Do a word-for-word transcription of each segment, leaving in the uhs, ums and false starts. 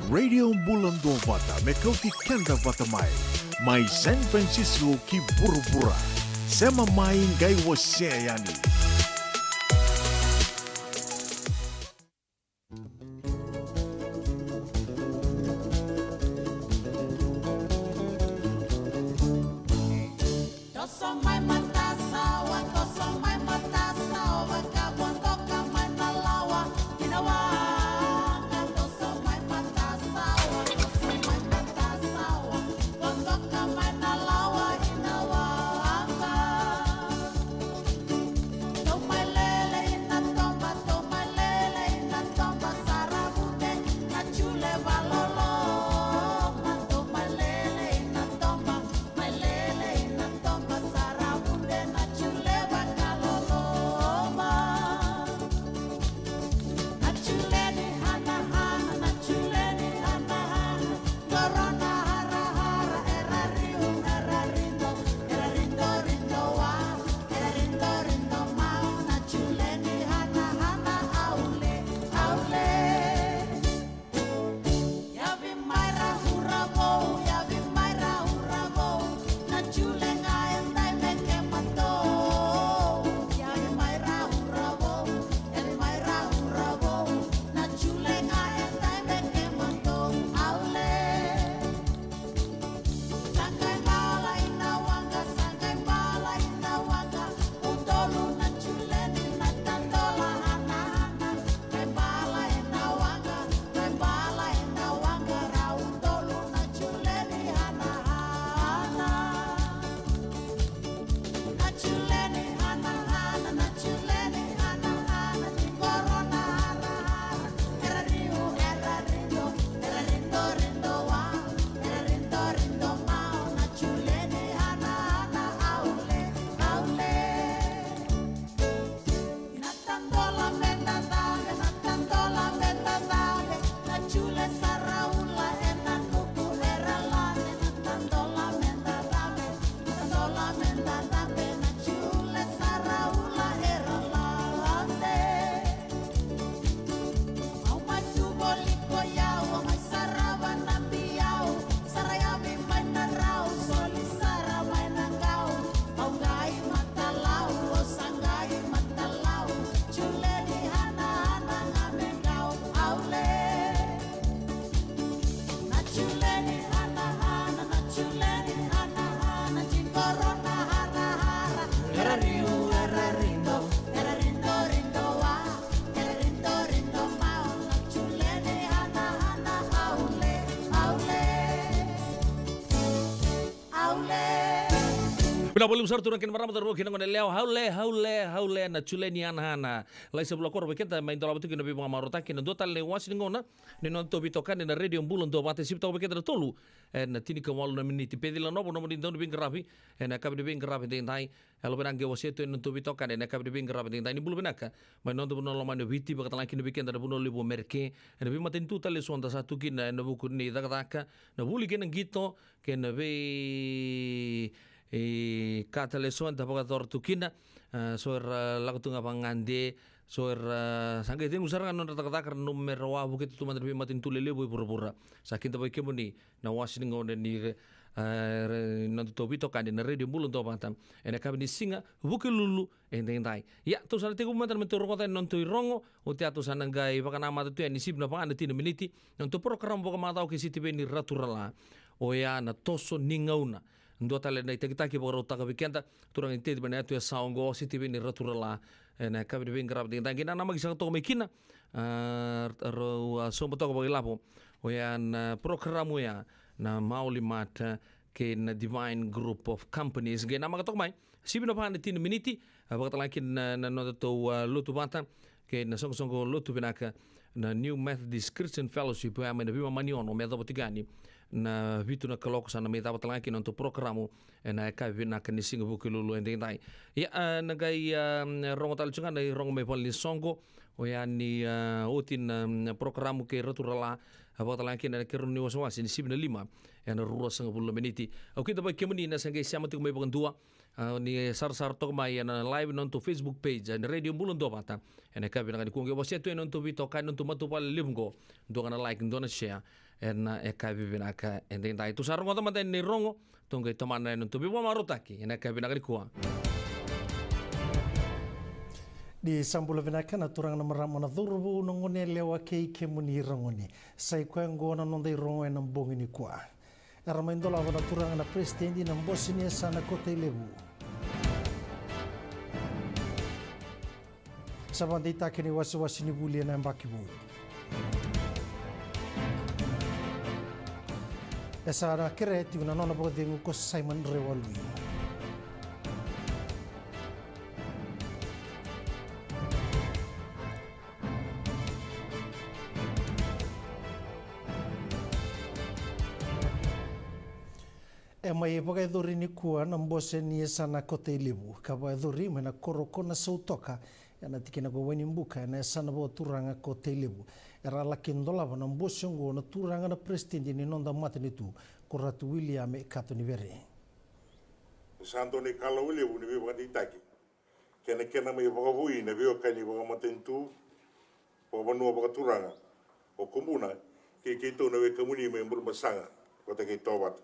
Radio Bula Duavata me kauti keda vata mai, mai San Francisco ki vuravura. Sema mai, qai wasea yani. Vinaka vakalevu sara turaga kei na marama, cauravou kei na goneyalewa. Haule, haule, haule, na Juleni Hanahana. Lai sa vula koro vei keda, mai dolava tiko na veivakamarautaki, na dua tale na iwase ni gauna ni noda tou veitokani na Radio Bula Duavata, e sivi toka vei keda na tolu ena tinikawalu na miniti. Peci Lanovo nomuni dauniveiqaravi ena yakavi ni veiqaravi edaidai. Yalo vinaka qai wasea tu ena noda tou veitokani ena yakavi ni veiqaravi edaidai. Ni bula vinaka mai noda vanua lomani o Viti, vakatalega kina vei keda na vanua levu o Merika, ena veimatanitu tale eso eda sa tu kina ena vuku ni cakacaka, na vuli kei na qito, kei na vei, e, ka tale eso eda vakayacora tu kina. A, so era lako tu ga vakagade, so era sa qai cegu sara ga na nodra cakacaka, ra nanuma me ra wavokita tu mada na veimatanitu lelevu e vuravura. Sa kidavaki kemuni na wase ni gauna ni, e, re-, noda tou veitokani na Radio Bula Duavata ena yakavi ni siga Vukelulu edaidai. Ia, tou sa na tekivu mada na noda tou rogoca yani na noda tou irogo. Oti ya tou sa na qai vakanamata tu yani e sivi na va na tini na miniti na noda tou porokaramu vakamacawa kei Sitiveni Raturala, oya na Toso ni Gauna. Dua tale na itakitaki vakarautaka vei keda, turaga ni Teti mai na yatu e sa oqo, Sitiveni Raturala, ena yakavi ni veiqaravi edaidai. Qai nanamaki saka toka mai kina, a, rau a soba toka vakailavo, oya na porokaramu oya na Maoli Mart, a, kei na Divine Group of Companies. Qai namaka toka mai, sivi na va na tini na miniti, a, vakatalega kina na, na noda tou, a, lotu vata kei na soqosoqo lotu vinaka na New Methodist Christian Fellowship, oya mai na veimama ni ono, me yacova tiko yani na vitu na kaloko. Sa na mai cava talega kina na noda tou porokaramu ena yakavi vinaka ni siga Vukelulu edaidai. Ia, a, na qai, a, rogo tale tiko ga na irogo mai valenisoqo, Oya ni, a, oti na, na porokaramu kei Ratu Rala, a vakatalega kina na keirau ni wasewase ni sivi na lima ena ruasagavulu na miniti. Au kidavaki kemuni na sa qai sema tiko mai vakadua, a, ni sarasara toka mai ena live ena nodatou Facebook page, ena Radio Bula Duavata. Ena yakavi vinaka nikua qai wasea tu ena nodatou veitokani, nodatou matavuvale levu qo. Dua ga na like, dua na share. Ena yakavi vinaka edaidai. Tou sa rogoca mada yani na irogo, tou qai tomana ena nodatou veivakamarautaki ena yakavi vinaka nikua. Ni sa bula vinaka na turaga, na marama, na cauravou, na goneyalewa kei kemuni ragone. Sa i koya oqo na noda irogo ena bogi nikua. Era mai dolava na turaga na peresitedi na bose ni yasana Kotei Levu. Sa vakadeitaki na iwasewase ni vuli ena yabaki vou. E sa na kerea tiko na nona vakacegu ko Simon Rewalui. E mai vakayacori nikua na bose ni yasana Kotei Levu, ka vakayacori mai na koro ko Nasautoka, ena tikina ko Wainibuka, ena yasana vakaturaga Kotei Levu. Era laki dolava na bose oqo na turaga na peresitedi ni noda matanitu, ko Ratu William Katonivere. Sa dua na ikalawa levu ni veivakadeitaki kei na kena mai vakavoui na veiwekani vakamatanitu, vakavanua, vakaturaga, o Kubuna kei keitou na wekamuni mai Burebasaga vata kei Tovata.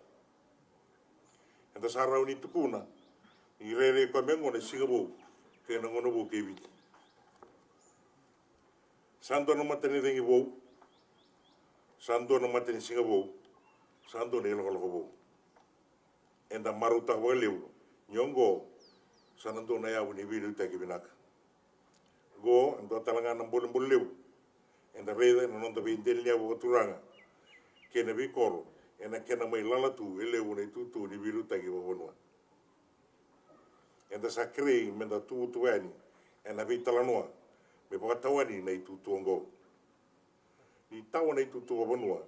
Eda sa rawa ni tukuna ni rairai koya me oqo na siga vou kei na gauna vou kei Viti. Sa dua na matanicagi vou, sa dua na matanisiga vou, sa dua na ilakolako vou. Eda marautaka vakalevu ni oqo sa na dua na yavu ni veiliutaki vinaka. Oqo e dua tale ga na bolebole levu eda raica ena noda veidelaniyavu vakaturaga kei na veikoro, ena kena mai lala tu e levu na itutu ni veiliutaki vakavanua. Eda sa kerei meda tuvatuva yani ena veitalanoa me vakatawani na itutu oqo. Ni tawa na itutu vakavanua,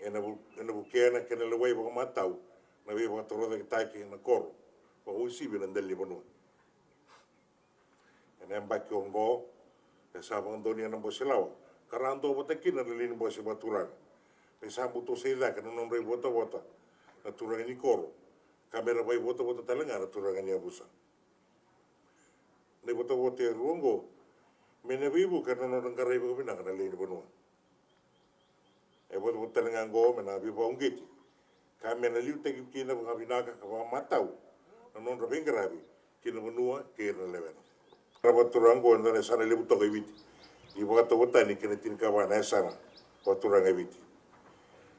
ena vu-, ena vukea na kena lewai vakamatau na veivakatorocaketaki ena koro vakauasivi ena dela ni vanua. Ena yabaki oqo, e sa vakadonuya na bose lawa ka ra duavata kina na lewe ni bose vakaturaga. Me sa butosa i cake na nodra ivotavota na turaga ni koro, ka me ra vakaivotavota tale ga na turaga ni yavusa. Na ivotavota e rua oqo me na veivuke ena nodra qarai vakavinaka na lewe ni vanua. E votavota tale ga oqo me na veivakauqeti ka me na liutaki kina vakavinaka ka vakamatau na nodra veiqaravi ki na vanua kei ira na lewena. Na vakaturaga oqo e dua na yasana levu toka e Viti ni vakatauvatani kei na tinikava na yasana vakaturaga e Viti.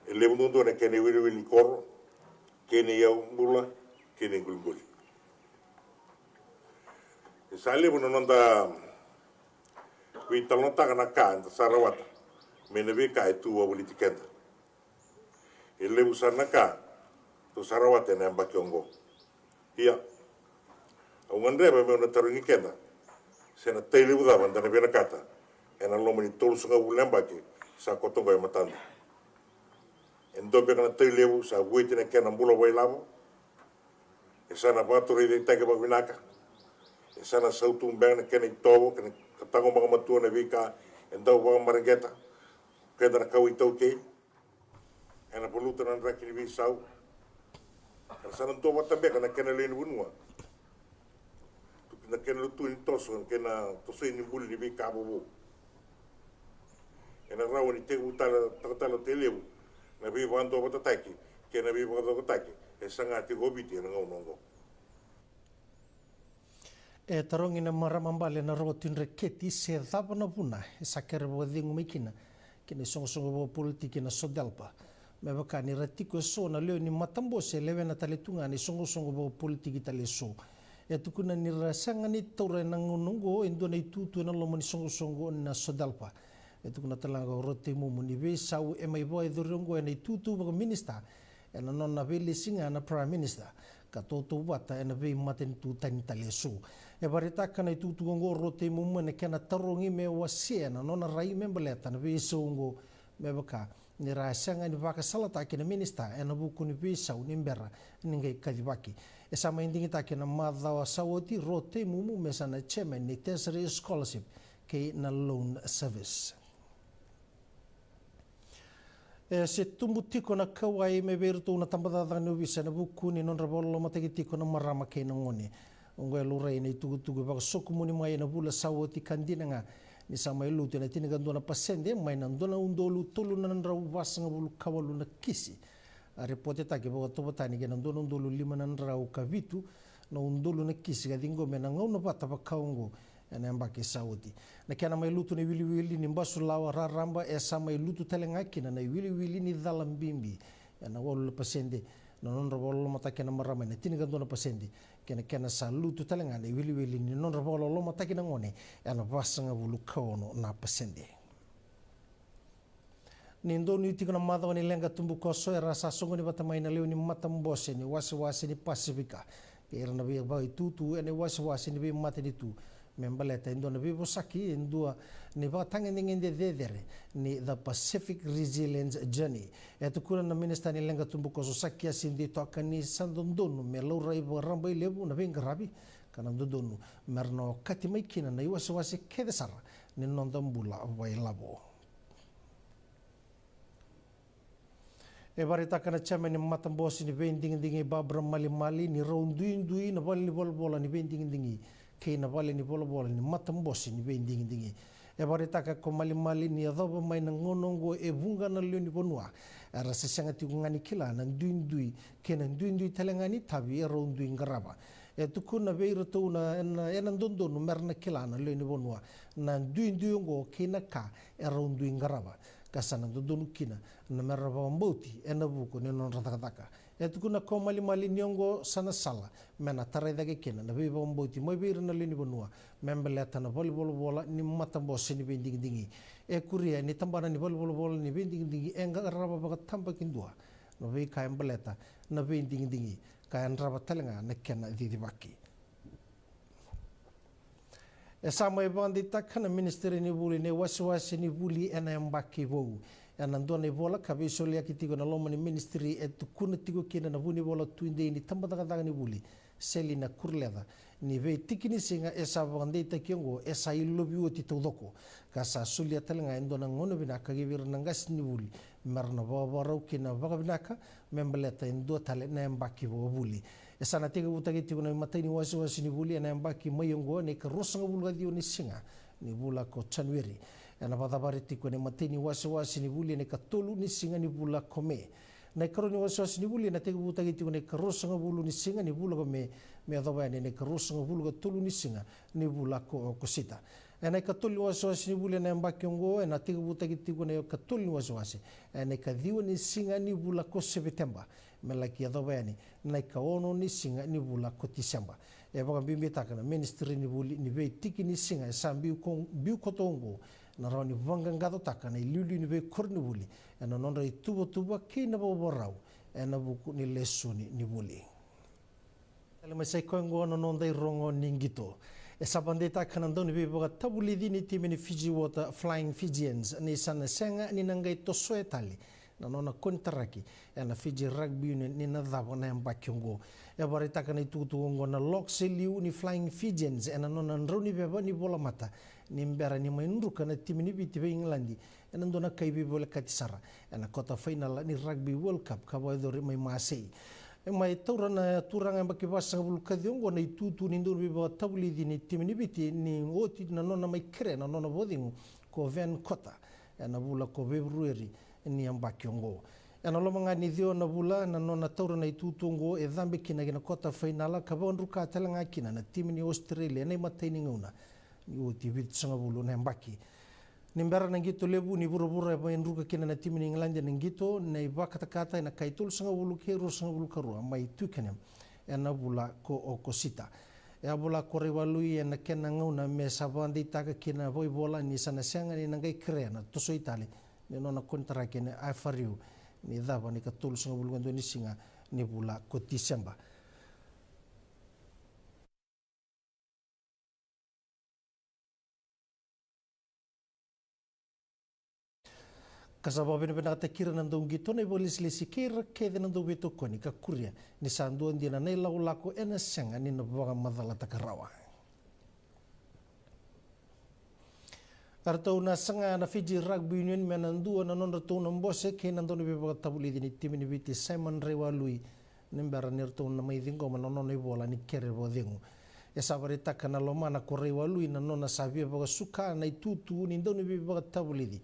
E levu duadua na kena iwiliwili ni koro kei na iyau bula kei na iqoliqoli. E sa levu na noda veitalanoataka na ka eda sa rawata mai na veika e tu wavoliti keda. E levu sara na ka tou sa rawata ena yabaki oqo. Ia, au gadreva meu na tarogi keda se na tai levu cava eda na vinakata ena loma ni tolusagavulu na yabaki sa koto oqo e matada. E dua beka na tai levu sa vueti na kena bula vakailavo? E sa na vakatorocaketaki vakavinaka? E sa na sautu beka na kena itovo kei na taqomaka matua na veika e dau vakamareqeta keda na kawa iTaukei? Ena valuta na draki ni veisau? Era sa na duavata beka na kena lewe ni vanua? Na kena lutu ni toso, na kena tosoi ni buli ni veika vovou. Ena rawa ni tekivu tale, taka tale o Tailevu na veivakaduavatataki kei na veivakacokotaki e saga tiko o Viti ena gauna oqo. E tarogi na marama bale na Roko Tui Dreketi se cava na vuna e sa kere vakacegu mai kina ki na isoqosoqo vakapolitiki na SODELPA, me vaka ni ra tiko eso na lewe ni matabose e lewena tale tu ga na isoqosoqo vakapolitiki tale eso. E tukuna ni ra sega ni taura ena gauna oqo e dua na itutu ena loma ni soqosoqo na SODELPA. E tukuna tale ga o Rotei Mumu ni veisau e mai vakayacori oqo ena itutu vakaminisita ena nona veilesi ga na Prime Minister, ka tautauvata ena veimatanitu tani tale eso. E vakaraitaka na itutu oqo o Rotei Mumu ena kena tarogi me wasea na nona rai me baleta na veisau oqo, me vaka ni ra sega ni vakasalataki na minisita ena vuku ni veisau ni bera ni qai kacivaki. E sa mai digitaki ena macawa sa oti Rotei Mumu me sa na chairman ni Tertiary Scholarship kei na loan service. E se tubu tiko na kauwai mai vei iratou na tabacakacaka ni ovisa ena vuku ni nodra vakalolomataki tiko na marama kei na gone. Oqo e laurai ena itukutuku e vakasokumuni mai ena vula sa oti ka dina ga ni sa mai lutu ena tinikadua na pasede mai na dua na udolu tolu na drau vasagavulu ka walu na kisi a ripotetaki vakatauvatani kei na dua na udolu lima na drau ka vitu na udolu na kisi ka ciqomi ena gauna vata vaka oqo ena yabaki sa oti. Na kena mai lutu na iwiliwili ni basulawa raraba e sa mai lutu tale ga kina na iwiliwili ni cala bibi ena walu na pasede na nodra vakalolomataki na marama ena tinikadua na pasede kei na kena sa lutu tale ga na iwiliwili ni nodra vakalolomataki na gone ena vasagavulu ka ono na pasede. Ni donuya tiko na macawa ni leqa tubukoso era sa soqoni vata mai na lewe ni matabose ni wasewase ni Pasifika kei ira na veivakaitutu ena iwasewase ni veimatanitu me baleta e dua na veivosaki e dua ni vakatagedegede cecere ni The Pacific Resilience Journey. E tukuna na minisita ni leqa tubukoso Sakiasi Ditoka ni sa dodonu me laurai vakarabailevu na veiqaravi ka na dodonu me ra na okati mai kina na iwasewase kece sara ni noda bula vakailavo. E vakaraitaka na chairman ni matabose ni veidigidigi Barbara Malimali ni rau duidui na vale ni volavola ni veidigidigi kei na vale ni volavola ni matabose ni veidigidigi. E vakaraitaka ko Malimali ni yacova mai na gauna oqo e vuqa na lewe ni vanua era se sega tiko ga ni kila na duidui kei na duidui tale ga ni itavi e rau dui qarava. E tukuna vei iratou na ena dodonu me ra na kila na lewe ni vanua na duidui oqo kei na ka e rau dui qarava ka sa na dodonu kina na me ra vakabauti ena vuku ni nodra cakacaka. E tukuna ko Malimali ni oqo sa na sala me na tarai cake kina na veivakabauti mai vei ira na lewe ni vanua me baleta na valevolavola ni matabose ni veidigidigi. E kuria ni tabana ni valevolavola ni veidigidigi e qarava vakatabakidua na veika e baleta na veidigidigi ka yadrava tale ga na kena cicivaki. E sa mai vakadeitaka na minisitiri ni vuli na iwasewase ni vuli ena yabaki vou. Ena dua na ivola ka veisoliyaki tiko ena loma ni minisitiri e tukuna tiko kina na vunivola tudei ni tabacakacaka ni vuli Selina Kuruleca ni veitikinisiga e sa vakadeitaki oqo e sa ilovi oti taucoko ka sa solia tale ga e dua na gauna vinaka ki vei ira na qasenivuli me ra na vakavakarau kina vakavinaka me baleta e dua tale na yabaki vakavuli. E sa na tekivutaki tiko na imatai ni wasewase ni vuli ena yabaki mai oqo ena ikaruasagavulu ka ciwa ni siga ni vula ko Janueri. Ena vakacavari tiko ena imatai ni wasewase ni vuli ena ikatolu ni siga ni vula ko Me. Na ikarua ni wasewase ni vuli ena tekivutaki tiko ena ikaruasagavulu ni siga ni vula ko Me me yacova yani ena ikaruasagavulu ka tolu ni siga ni vula ko Okosita. Ena ikatolu ni wasewase ni vuli ena yabaki oqo ena tekivutaki tiko na ikatolu ni wasewase ena ikaciwa ni siga ni vula ko Sepiteba me laki yacova yani na ikaono ni siga ni vula ko Tiseba. E vakabibitaka na minisitiri ni vuli ni veitikinisiga e sa biu ko, biu koto oqo na rawa ni vaqaqacotaka na iliuliu ni veikoronivuli ena nodra ituvatuva kei na vakavakarau ena vuku ni lesoni ni vuli. Tale mai sa i koya oqo na noda irogo ni qito. E sa vakadeitaka na dauniveivakatavulici ni timi ni Fiji Water Flying Fijians ni sa na sega ni na qai tosoya tale na nona konitaraki ena Fiji Rugby Union ni na cava na yabaki oqo. E vakaraitaka na itukutuku oqo na lok se liu ni Flying Fijians ena nona drau ni veva ni volamata ni bera ni mai druka na timi ni Viti vei Igiladi ena dua na kai veivolekati sara ena kota fainala ni Rugby World Cup ka vakayacori mai Masei. E mai taura na turaga yabaki vasagavulu ka ciwa oqo na itutu ni dauniveivakatavulici ni timi ni Viti ni oti na nona mai kerea na nona vakacegu ko Van Cotter ena vula ko Feperueri ni yabaki oqo. Ena loma ga ni ciwa na vula na nona taura na itutu oqo e cabe kina ki na kota fainala ka vakadruka tale ga kina na timi ni Australia ena imatai ni gauna ni oti vitusagavulu na yabaki. Ni bera na qito levu ni vuravura e mai druka kina na timi ni Igiladi ena qito na ivakatakata ena kai tolusagavulu kei ruasagavulu ka rua mai Twickenham ena vula ko Okosita. E a vola ko Raiwalui ena kena gauna me sa vakadeitaka kina na vakaivola ni sa na sega ni na qai kerea na tosoi tale ni nona konitaraki ena F R U ni cava na ikatolusagavulu ka dua ni siga ni vula ko Tiseba. Ka sa vakavinavinakataki ira na dauqito na ivakalesilesi kei ira kece na dauveitokoni ka kuria ni sa dua dina na ilakolako ena sega ni na vakamacalataka rawa. Eratou na saga na Fiji Rugby Union me na dua na nodratou na bose kei na dauniveivakatavulici ni timi ni Viti, Simon Raiwalui, ni bera ni ratou na mai ciqoma na nona ivola ni kere vakacegu. E sa vakaraitaka na lomana ko Raiwalui na nona sa via vakasuka na itutu ni dauniveivakatavulici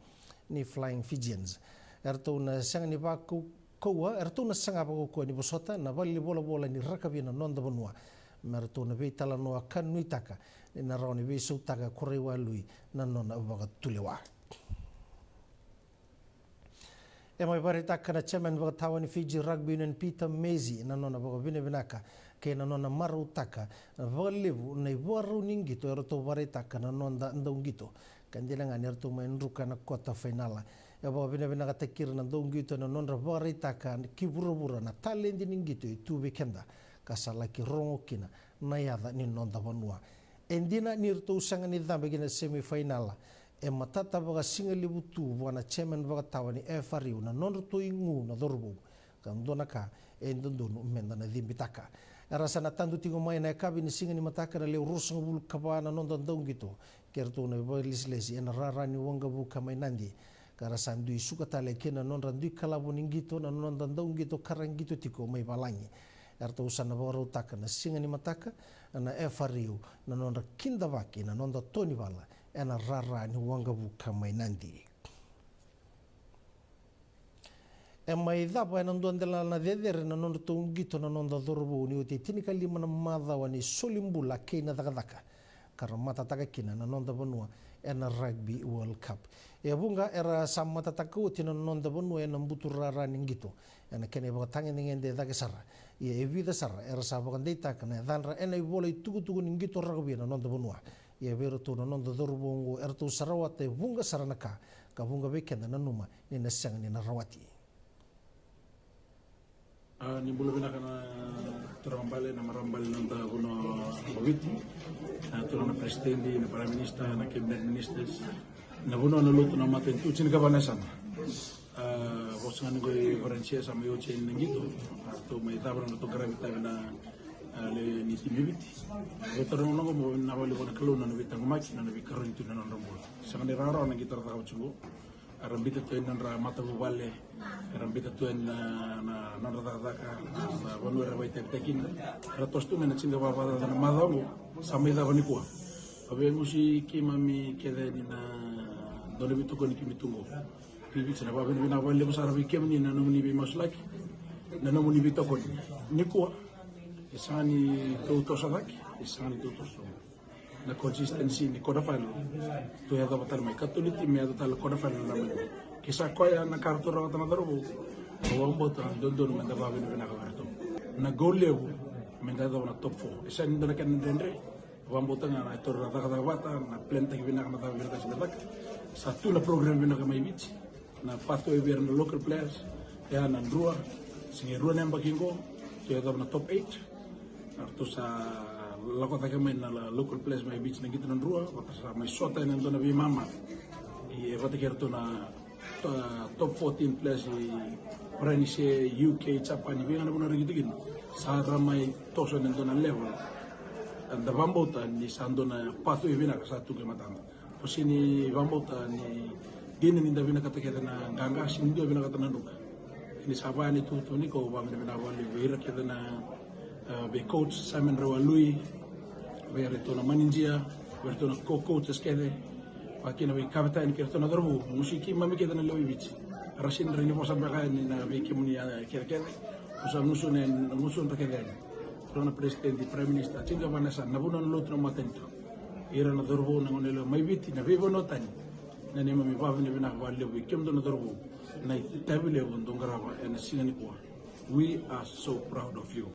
ni Flying Fijians. Eratou na sega ni vakau kaua, eratou na saga vakaukauwa ni vosota na valenivolavola ni rakavi ena noda vanua, me ratou na veitalanoa ka nuitaka ni na rawa ni veisautaka ko Raiwalui na nona vakatulewa. E mai vakaraitaka na chairman vakatawa ni Fiji Rugby Union, Peter Mezi, na nona vakavinavinaka kei na nona marautaka vakalevu na ivakarau ni qito eratou vakaraitaka na noda dauqito, ka dina ga ni ratou mai druka na kota fainala. E vakavinavinakataki ira na dauqito ena nodra vakaraitaka ki vuravura na taledi ni qito e tu vei keda, ka sa laki rogo kina na yaca ni noda vanua. E dina ni ratou sega ni cabe ki na semi fainala, e matata vakasigalevu tu vua na chairman vakatawa ni F R U na nodratou igu na cauravou, ka dua na ka e dodonu meda na cibitaka. Era sa na tadu tiko mai na yakavi ni siga ni mataka na lewe ruasagavulu ka va na noda dauqito kei ratou na vakailesilesi ena rara ni waqavuka mai Nadi, ka ra sa dui suka tale kina na nodra dui kalavo ni qito na noda dauqito ka ra qito tiko mai valagi. Eratou sa na vakarautaka na siga ni mataka na F R U na nodra kidavaki na noda to ni vala ena rara ni waqavuka mai Nadi. E mai cava ena dua dela na cecere na nodratou qito na noda cauravou ni oti e tinikalima na macawa ni soli bula kei na cakacaka, ka ra matataka kina na noda vanua ena Rugby World Cup. E vuqa era sa matataka oti na noda vanua ena butu rara ni qito ena kena ivakatagedegede e cake sara. Ia e vica sara era sa vakadeitaka na yacadra ena ivola itukutuku ni qito rakavi ena noda vanua. Ia vei iratou na noda cauravou oqo, eratou sa rawata e vuqa sara na ka, ka vuqa vei keda nanuma ni na sega ni na rawati. A, ni bula vinaka na turaga bale, na marama bale na noda vanua o Viti, na turaga na president, na prime minister, na cabinet ministers, na vanua na lotu na matanitu, tinikava na yasana. A, vosa ga ni qo i Varanisia sa mai oti yani na qito, a, ratou mai cava na nodratou qaravi tavi na, a, lewe ni timi Viti. E toro na noqo mo na vale vua na Kalou na nona veitaqomaki, na nona veikaroni tu na nodra bula. Sega ni rawarawa na qito ra cakava tiko qo. Era bita tu yani na nodra matavuvale, era bita tu yani na, na, na nodra cakacaka, na, na vanua era vakaitavitaki kina. Era toso tu mai na tinikava vakacaca na macawa oqo, sa mai cava nikua. A vei gusi keimami kece yani na dua na veitokoni keimami tu qo. Pivits, na vakavinavinaka vakalevu sara vei kemuni na nomuni veimasulaki, na nomuni veitokoni. Nikua, e sega ni tou toso cake, e sega ni tou toso. Na consistency ni quarter final. Tou yacova tale mai, ka tolu na timi me yaco tale quarter final na mai. Ke sa koya na ka ratou rawata na cauravou, au vakabauta na dodonu meda vakavinavinaka vei iratou. Na goal levu meda yacova na top four. E sega ni dua na kena dredre. Au vakabauta ga na iratou ra cakacaka vata, na plan taki vinaka, na caka vinaka, sa na caka. Sa tu na program vinaka mai Viti. Na pathway vei ira na local players, ya na Drua, sega e rua na yabaki qo, tou yacova na top eight. Ratou sa lako cake mai na la-, local players mai Viti na qito na Drua, vata sa mai sota ena dua na veimama. Ia e vata kei ratou na, to-, top fourteen players i Varanise, U K, Japani, vei ga na vanua ra qito kina. Sa ra mai toso ena dua na level. Da vakabauta ni sa dua na pathway vinaka sa tu qai matada. Au sega ni vakabauta ni dina ni da vinakata kece na qaqa, sega ni dua vinakata na druka. Ni sa vaya na itukutuku nikua, au vakavinavinaka vakalevu vei ira kece na, e, vei coach Simon Raiwalui, vei iratou na manager, vei iratou na co-coaches kece, vakakina vei kapiteni kei iratou na cauravou, gusu i keimami kece na lewe i Viti. Ra sega ni rawa ni vosa beka yani na vei kemuni, e, kece kece, au sa gusu na, na gusu na kece yani. Turaga na president, prime minister, tinikava na yasana, na vanua na lotu na matanitu. Ira na cauravou na goneyalewa mai Viti, na veivanua tani. Na neimami vakavinavinaka vakalevu vei kemudou na cauravou. Na itavi levu dou qarava ena siga nikua. We are so proud of you.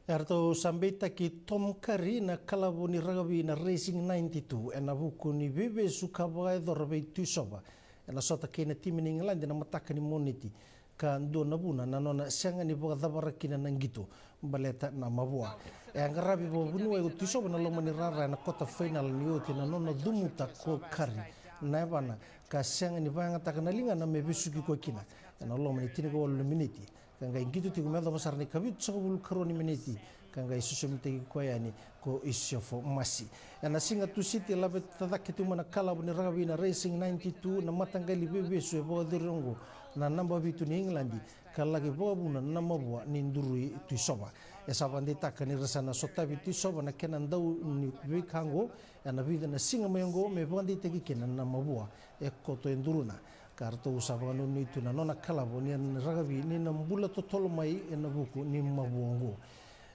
Eratou sa beitaki Tom Curry na kalavo ni rakavi na Racing ninety-two ena vuku ni veivesu ka vakayacora vei Tuisova ena sota kei na timi ni Igiladi ena mataka ni Moniti. Ka dua na vuna na nona sega ni vakacavara kina na qito baleta na mavoa. E a qaravi vakavuniwai o Tuisova ena loma ni rara ena kota fainala ni oti na nona cumuta ko Curry na yavana ka sega ni vakayagataka na ligana me vesuki koya kina ena loma ni tinikawalu na miniti. Ka qai qito tiko me yacova sara na ikavitusagavulu karua ni miniti ka qai sosomitaki koya yani ko Isiofo Masi. Ena siga Tusiti e laveta cake tiko mai na kalavo ni rakavi na Racing ninety-two, na mataqali veivesu e vakacurumi oqo na naba vitu ni Igiladi, ka laki vakavuna na mavoa ni Durui Tuisova. E sa vakadeitaka ni ra sa na sotavi Tuisova na kena dau ni veika oqo ena vica na siga mai oqo me vakadeitaki kina na mavoa e koto e Duruna. Ka ratou sa vakanuinui tu na nona kalavo ni rakavi ni na bula totolo mai ena vuku ni mavoa oqo.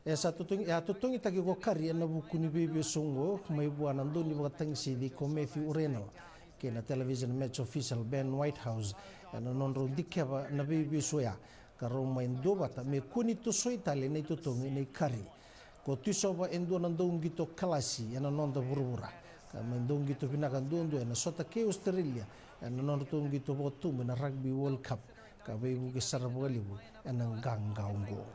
E sa totogi, e a totogitaki ko Curry ena vuku ni veivesu oqo mai vua na daunivakatagisici ko Matthew Rayner kei na television match official Ben Whitehouse ena nodrau dikeva na veivesu oya, ka rau mai duavata me kua ni tosoi tale na itotogi nei Curry. Ko Tuisova e dua na dauqito kalasi ena noda vuravura, ka mai dauqito vinaka duadua ena sota kei Australia ena nodratou qito vakatubu ena Rugby World Cup, ka veivuke sara vakalevu ena qaqa oqo.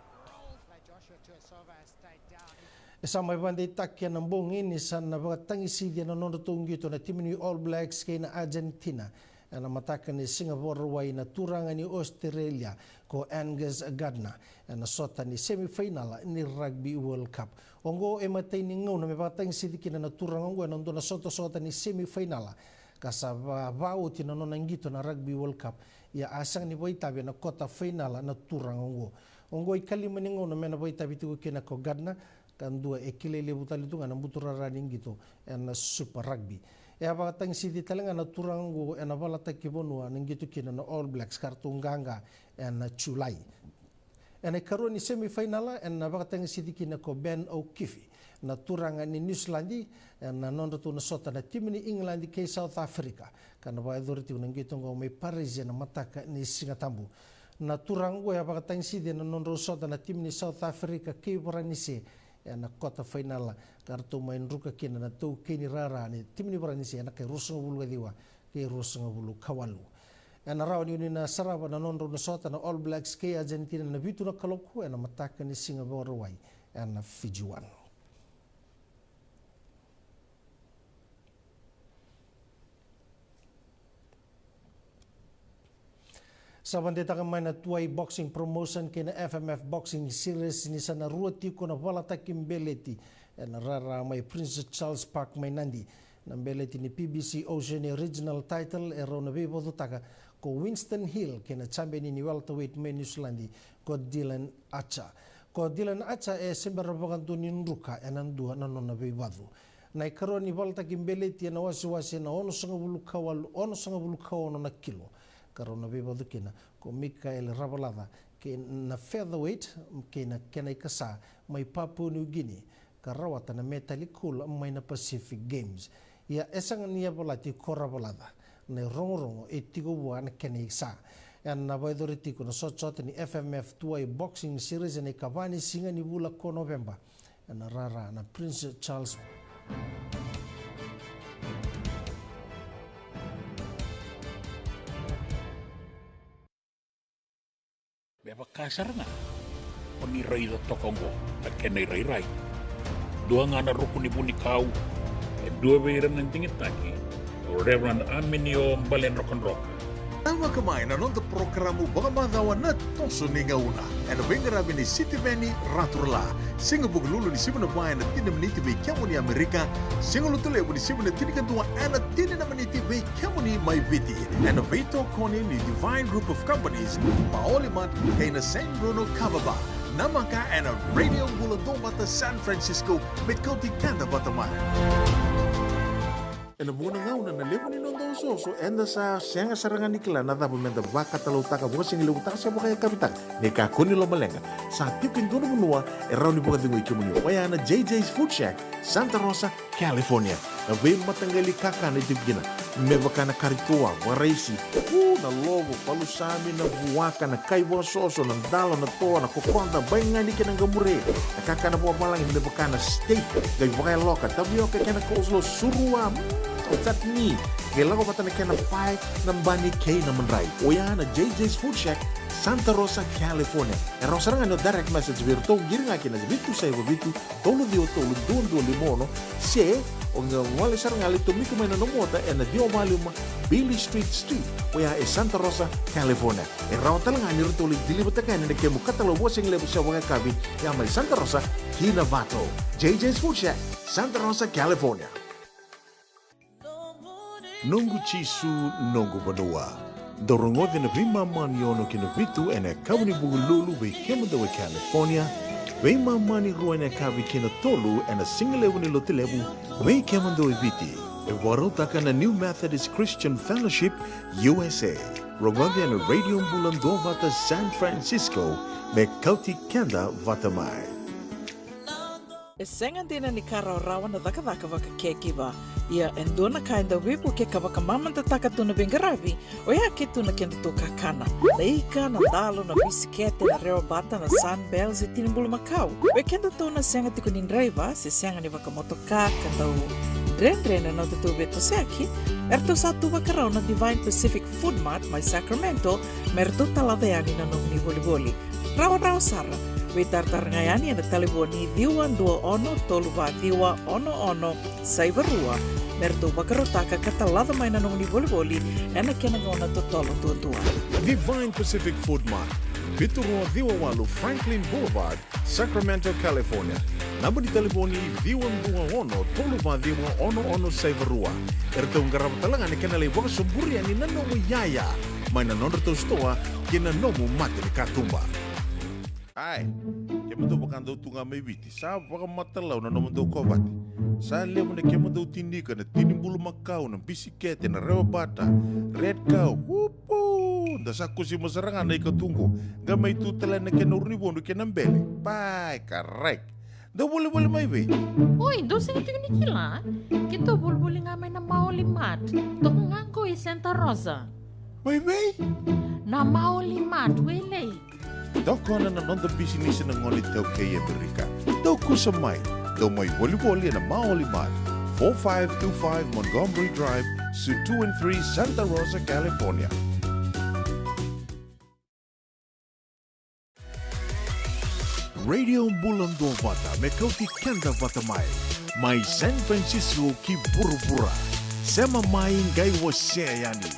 E sa mai vakadeitaki ena bogi ni sa na vakatagisici ena nodratou qito na timi ni All Blacks kei na Argentina ena mataka ni siga Vakarauwai na turaga ni Australia ko Angus Gardner ena sota ni semifainala ni Rugby World Cup. Oqo e matai ni gauna me vakatagisici kina na turaga oqo ena dua na sotasota ni semifainala, ka sa va, vakaoti na nona qito na Rugby World Cup. Ia a sega ni vakaitavi ena kota fainala na turaga oqo. Oqo e ikalima ni gauna me na vakaitavi tiko kina ko Gardner, ka dua e kilai levu tale tu ga na buturara ni qito ena Super Rugby. E a vakatagisici tale ga na turaga oqo ena valataki vanua na qito kina na All Blacks, ka ratou qaqa ena Julai. Ena ikarua ni semifainala ena vakatagisici kina ko Ben O'Keefe, na turaga ni Niusiladi, ena nodratou na sota na timi ni Igiladi kei South Africa, ka na vakayacori tiko na qito oqo mai Parisi ena mataka ni Sigatabu. Na turaga oqo e a vakatagisici ena nodrau sota na timi ni South Africa kei Varanise ena kota fainala, ka ratou mai druka kina na taukei ni rara ni timi ni Varanise ena kai ruasagavulu ka ciwa kei ruasagavulu ka walu. Ena rawa ni oni na sarava na nodrau na sota na All Blacks kei Argentina ena vitu na kaloko ena mataka ni siga Vakarauwai ena Fiji One. Sa vakadeitaka mai na Tuwai Boxing Promotion kei na F M F Boxing Series ni sa na rua tiko na valataki beleti ena rara mai Prince Charles Park mai Nadi. Na beleti ni P B C Oceania Regional Title e rau na veivacutaka ko Winston Hill kei na champion ni welterweight mai Niusiladi ko Dylan Archer. Ko Dylan Archer e se bera vakadua ni druka ena dua na nona veivacu. Na ikarua ni valataki beleti ena wasewase na onosagavulu ka walu, onosagavulu ka ono na kilo, ka rau na veivacu kina ko Mikael Ravalaca kei na featherweight kei na kena ikasa mai Papua New Guinea, ka rawata na metali kula mai na Pacific Games. Ia e sega ni yavalati ko Ravalaca, na irogorogo e tiko vua na kena ikasa. Ena vakayacori tiko na sotasota ni F M F Tuwai Boxing Series ena ikava ni siga ni vula ko Noveba ena rara na Prince Charles. Me vaka sara ga o ni raica toka oqo na kena irairai. Dua ga na ruku ni vunikau, e dua vei ira na digitaki, o Reverend Aminio Baledrokadroka. Tau maka mai na noda porokaramu vakamacawa na Toso ni Gauna, ena veiqaravi ni Sitiveni Raturala. Siga Vukelulu ni sivi na va ena tini na miniti vei kemuni Amerika. Siga Lotulevu ni sivi na tinikadua ena tini na miniti vei kemuni mai Viti, ena veitokoni ni Divine Group of Companies, Maoli Mart kei na Saint Bruno Kava Bar. Namaka ena Radio Bula Duavata San Francisco, me kauti keda vata mai. Ena vuqa na gauna na levu ni noda osooso, eda sa sega sara ga ni kila na cava meda vakatalautaka, vakasigalevu taka se vakayakavi taka. Ni kakua ni lomaleqa, sa tiko e dua na vanua e rawa ni vakacegui kemuni, oya na J J's Food Shack, Santa Rosa, California. Na veimataqali kakana e tiko kina, me vaka na kari toa, vakaraisi, u, na lovo, palusami, na vuaka, na kai vakasoso, na dalo, na toa, na kokoda, baigani kei na qamure, na kakana vakavalagi me vaka na steak, qai vakayaloka, tavioka kei na coleslaw, surua, mm, chutney, qai lako vata na kena pae, na bani kei na madrai. Oya na J J's Food Shack, Santa Rosa, California. E rawa sara ga ni o direct message vei iratou, qiri ga ki na vitu saiva vitu, tolu ciwa tolu, dua dua lima ono, se O qai gole sara ga lai tomika mai na nomu ota ena ciwa walu lima Beale Street Suite, oya e Santa Rosa, California. E rawa tale ga ni ratou lai deliver-taka yani na kemu katalau vakasigalevu se vakayakavi, ya mai Santa Rosa ki Novato. J J's Food Shack, Santa Rosa, California. Noqu Jisu, noqu vanua. Dou rogoci na veimama ni ono ki na vitu ena yakavi ni Vukelulu vei kemudou e California, veimama ni rua ena yakavi ki na tolu ena sigalevu ni Lotulevu vei kemudou e Viti. E vakarautaka na New Methodist Christian Fellowship U S A. Rogoci ena Radio Bula Duavata San Francisco, me kauti keda vata mai. E sega dina ni ka rawarawa na cakacaka vaka caregiver. Ia e dua na ka e dau veivuke ka vakamamadataka tu na veiqaravi, oya ke tu na kedatou kakana. Na ika, na dalo, na bisikete, na rewa bata, na Sunbell se tini bulumakau. Vei kedatou na sega tiko ni draiva se sega ni vakamotoka ka dau dredre na nodatou veitosoyaki, eratou sa tu vakarau na Divine Pacific Food Mart mai Sacramento me ratou talaca yani na nomuni volivoli. Rawarawa sara, veitaratara ga yani ena talevoni ciwa dua ono tolu va ciwa ono ono saiva rua me ratou vakarautaka ka talaca mai na nomuni volivoli ena kena gauna totolo duadua. Divine Pacific Food Mart, vitu rua ciwa walu Franklin Boulevard, Sacramento, California. Naba ni talevoni ciwa dua ono tolu va ciwa ono ono saiva rua. Eratou qarava tale ga na kena lai vakasoburi yani na nomu iyaya mai na nodratou sitoa kei na nomu mata ni katuba. Ai, kemudou vaka dou tu ga mai Viti, sa vakamatalau na nomudou kovate. Sa levu na kemudou tini ika, na tini bulumakau, na bisikete, na rewa bata, Red Cow, upu! Da sa kusima sara ga na ika tu qo, qai mai tu tale na kena uru ni vodo kei na bele. Pai, karai. Dou volivoli mai vei? Oi, dou sega tiko ni kila? Keitou volivoli ga mai na Maoli Mart. Toka ga qo i Santa Rosa. Mai vei? Na Maoli Mart, Wailei. Tokona na noda bisinisi na gone iTaukei e Amerika. Dou kusa mai. Dou mai volivoli ena Maoli Mart, four five two five Montgomery Drive, Suite two and three, Santa Rosa, California. Radio Bula Duavata me kauti keda vata mai. Mai San Francisco ki vuravura. Sema mai qai wasea yani.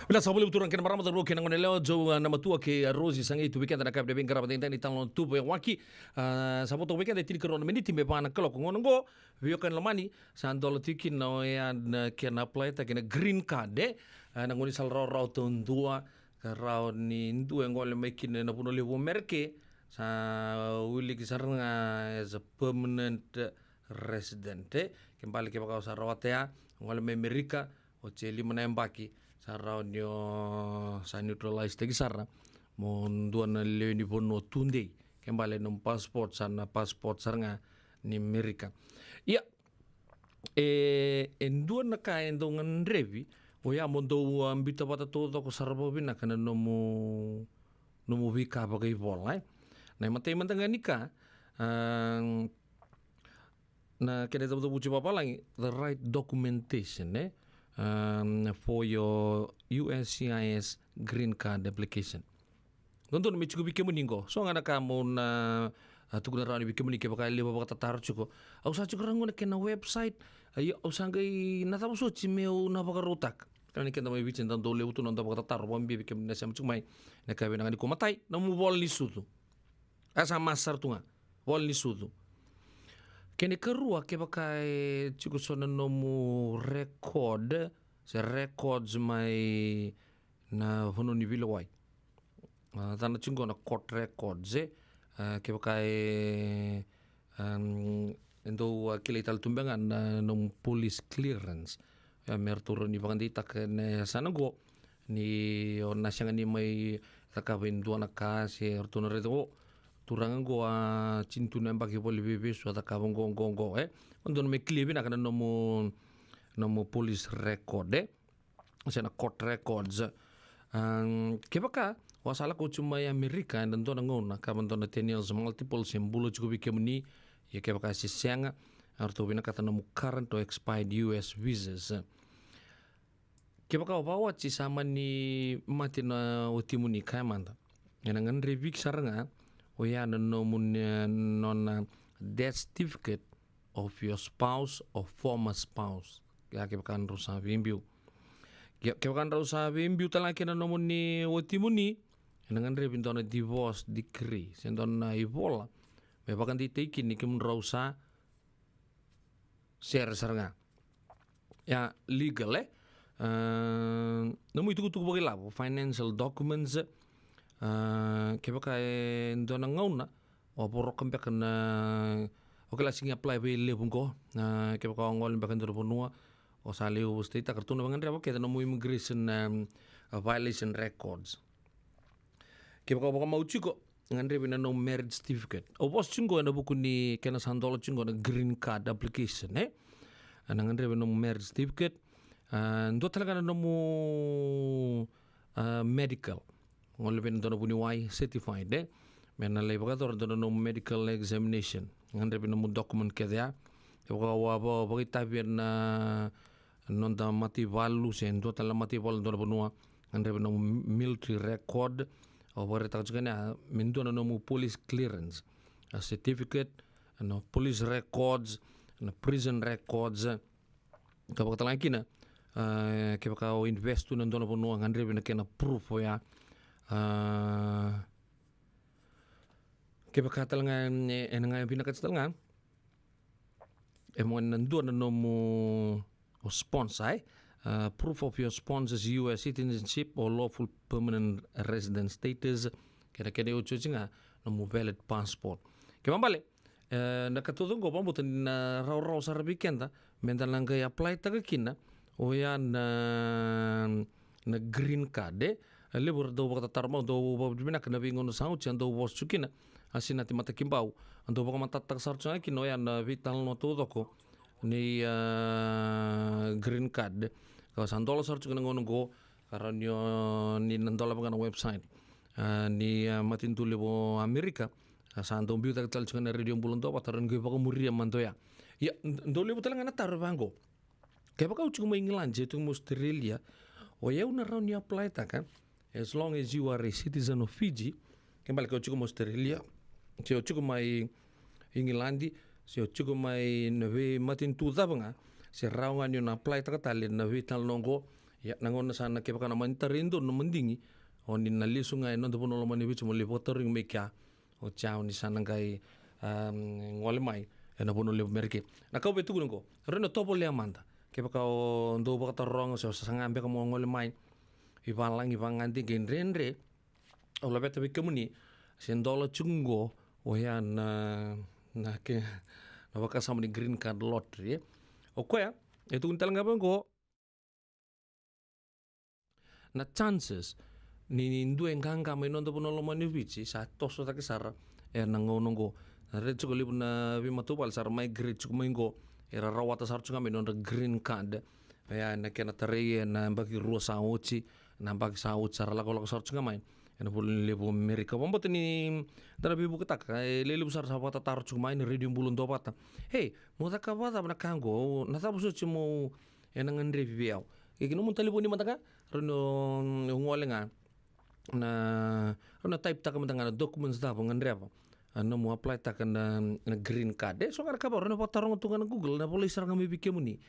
Vinaka saka vakalevu turaga kei na marama, cauravou kei na goneyalewa, Joe, a, na matua kei a Rosi, sa qai tu vei keda na ka vinaka veiqaravi edaidai ni talanoa tu vei Waki. A, sa vo toka vei keda e tinikarua na miniti me va na kaloko gauna oqo. Veiwekani lomani, sa dola tiko kina oya na kena apply-taki na green card, e? A, na gaunisala rawarawa taudua, ka rawa ni dua e gole mai kina na vanua levu o Merika, sa wiliki sara ga as a permanent resident, e? Ke bale kevaka o sa rawata ya, gole mai Merika, oti e lima na yabaki, sa rawa ni o sa neutralize-taki sara mo dua na lewe ni vanua tudei. Ke bale nomu passport sa na passport sara ga ni Merika. Ia, e, e dua na ka e dau gadrevi, oya mo dau, a, biuta vata taucoko sara vakavinaka na nomu, nomu veika vakaivola, e? Na imatai mada ga ni ka, a, na kena icavucavuti vakavalagi, the right documentation, e? Um, for your U S C I S green card application. Dodonu me tiko vei kemuni qo. So ga na ka mo na, a, tukuna rawa ni vei kemuni kevaka e levu vakatataro tiko. Au sa tiko rawa qo na kena website. Ia, au sa qai na cava soti meu na vakarautaka. Kena ni keda mai Viti da dau levu tu na noda vakatataro, vakabibi vei kemuni na sema tiko mai. Na ka vinaka ni ko matai, nomu vola ni sucu. A sa masa sara tu ga. Vola ni sucu. Kena ikarua, kevaka e tiko so na nomu record, se records mai na vanua ni veilewai. A, cana tiko na court records, e? A, kevaka e, um, e dau, a, kilai tale tu beka ga na nomu police clearance. Ia, me ratou rawa ni vakadeitaka na yasana qo, ni o na sega ni mai cakava e dua na ka, se ratou na raica qo. Turaga qo a tini tu na yabaki, voli veivesu, a cakava qo, qo, qo, e? O dodonu me clear vinaka na nomu, nomu police record, e? Se na court records. Um, kevaka o a sa lako oti mai Amerika ena dua na gauna, ka va dua na ten years multiple, se bula tiko vei kemuni, ia kevaka se sega, a ratou vinakata nomu current or expired U S visas. Kevaka o vakawati sa mani mate na watimuni, kaya mada, ena gadrevi sara ga oya na nomu, e, nona death certificate of your spouse or former spouse. Ia kevaka drau sa veibiu. Ke, kevaka drau sa veibiu tale ga kei na nomuni watimuni, ena gadrevi dua na divorce decree, se dua na ivola me vakadeitaki kina ni kemudrau sa sere sara ga. Ia, legal, e? A, nomu itukutuku vakailavo, financial documents, a, kevaka e dua na gauna o voroka beka na, o kila sigi apply vei levu qo, a, kevaka o gole beka e dua na vanua, o sa levu vositaitaka, ratou na vagadreva kece nomu immigration, um, violation records. Kevaka o vakamau tiko, gadrevi na nomu marriage certificate. Au vosa tiko qo ena vuku ni kena sa dola tiko qo na green card application, e? Ena gadrevi na nomu marriage certificate. A, dua tale ga na nomu, a, medical. Gole vei na dua na vuniwai certified, e? Me na lai vakayacora dua na nomu medical examination. Gadrevi na nomu document kece ya. Kevaka o a va-, vakaitavi ena noda mataivalu, se dua tale na mataivalu, dua na vanua, gadrevi na nomu military record, au vakaraitaka tiko yani ya, me dua na nomu police clearance, a certificate, na police records, na prison records, ka vakatalega kina, a, kevaka o invest tu na dua na vanua, gadrevi na kena proof oya, a, kevaka talega, e, ena ga vinakati talega, e mo na dua na nomu o sponsor, e? A, proof of your sponsor's U S citizenship or lawful permanent resident status, kei na kena iotioti ga nomu valid passport. Kena ibalebale, e, na ka taucoko qo vakabauta ni na rawarawa sara vei keda meda na qai apply-taka kina oya na na green card, e? E levu era dau vakatataro mai, dau vakavinavinaka na veigauna sa oti, a dau vosa tu kina, a Sinati Matakibau, a dau vakamatatataka sara tu ga kina oya na veitalanoa taucoko ni, a, green card. Ka sa dola sara tu ga na gauna oqo, ka rawa ni o ni na dola vaka na website, a, ni, a, matanitu levu o Amerika, a, sa dau biutaki tale tu ga na Radio Bula Duavata, rawa ni qai vakamuria mada oya. Ia, d-, dau levu tale ga na taro vaqo. Kevaka o tiko mai Igiladi, o tiko mai Australia, o yau na rawa ni apply-taka, as long as you are a citizen of Fiji, ke bale ke o tiko mai Australia, se o tiko mai Igiladi, se o tiko mai na veimatanitu cava ga, se rawa ga ni o na apply-taka tale na veitalanoa oqo, Ia, na gauna sa na kevaka na mani tarai e dua na madigi, o ni na lesu ga e noda vanua lomani Viti mo lai vakatarogi mai kea. Oti ya o ni sa na qai, um, gole mai ena vanua levu Merika. Na ka au via tukuna qo, rawa ni o tovolea mada. Kevaka o dau vakataroga se o sa saga beka mo gole mai i valagi vagade qai dredre, au laveta vei kemuni se dola tiko qo, oya na, na ke, na vakasama ni green card lottery, e. O koya e tukuni tale ga vaqo, na chances ni, ni dua e qaqa mai noda vanua lomani Viti sa toso cake sara ena gauna oqo. Na raica tiko levu na veimatavuvale sa ra migrate tiko mai qo, era rawata sara tiko ga mai nodra green card. Ia, na kena tarai ena yabaki rua sa oti, na yabaki sa oti sa ra lakolako sara tiko ga mai ena vanua levu Amerika. Vakabauta ni da na veivuketaka, e levu sara sa vakatataro tiko mai na Radio Bula Duavata. Hei, mo caka vakacava na ka oqo, na cava soti mo ena gadrevi vei au. Kei na nomu talevoni mada ga, rawa ni o gole ga na, rawa ni o type taka mada ga na documents cava o gadreva, a, nomu apply taka na, na green card. E so ga na ka vaka, rawa ni o vakataroga tu ga na Google, na volai sara ga mai vei kemuni.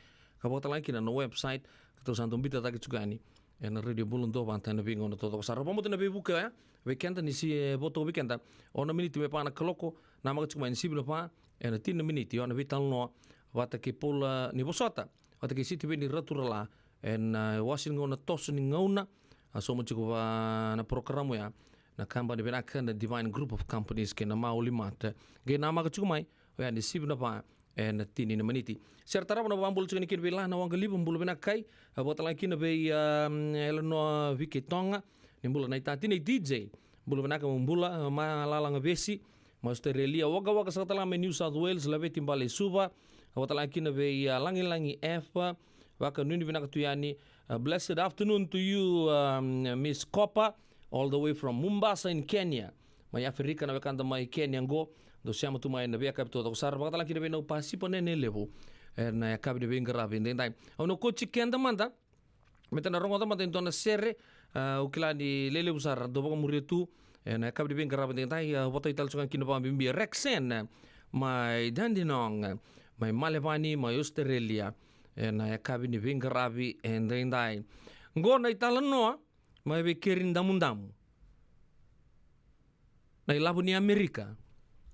Ka vakatalega kina na website ka tou sa dau biuta cake tiko yani ena Radio Bula Duavata ena veigauna taucoko sara. Vakabauta na veivuke oya vei keda ni se, e, vo toka vei keda. Ono na miniti me va na kaloko, namaka tiko mai na sivi na va ena tini na miniti, o na veitalanoa vata kei Paula Nivosota vata kei Sitiveni Raturala ena, e, wase ni gauna, toso ni gauna. A sauma tiko va na porokaramu ya na kabani vinaka na Divine Group of Companies kei na Maoli Mart. Qai namaka tiko mai oya ni sivi na va ena tini na miniti. Sera tarava na vakabula tiko yani kina vei Lana Waqaliva, bula vinaka kai. A, vakatalega kina vei, um, Elenoa Vike Toga, ni bula na itatini D J. Bula vinaka, bula, a, Malala Gavesi mai Australia, Waka Waka saka tale ga mai New South Wales, Laveti Bale Suva. A, vakatalega kina vei, a, Lagilagi F, vakanuinui vinaka tu yani, a, blessed afternoon to you, um, Miss Copper, all the way from Mombasa in Kenya. Mai Aferika na wekada mai Kenya qo, dou sema tu mai na veiyakavi taucoko sara. Vakatalega kina vei Nau Pasipa Nene Levu ena yakavi ni veiqaravi edaidai. Au na kauti keda mada me da na rogoca mada e dua na sere, a, au kila ni lelevu sara dou vakamuria tu ena yakavi ni veiqaravi edaidai. A, vata tale tiko ga kina vakabibi Rexen mai Dandenong, mai Melbourne, mai Australia, ena yakavi ni veiqaravi edaidai. Qo na italanoa mai vei Keri Damudamu. Na ilavo ni Amerika.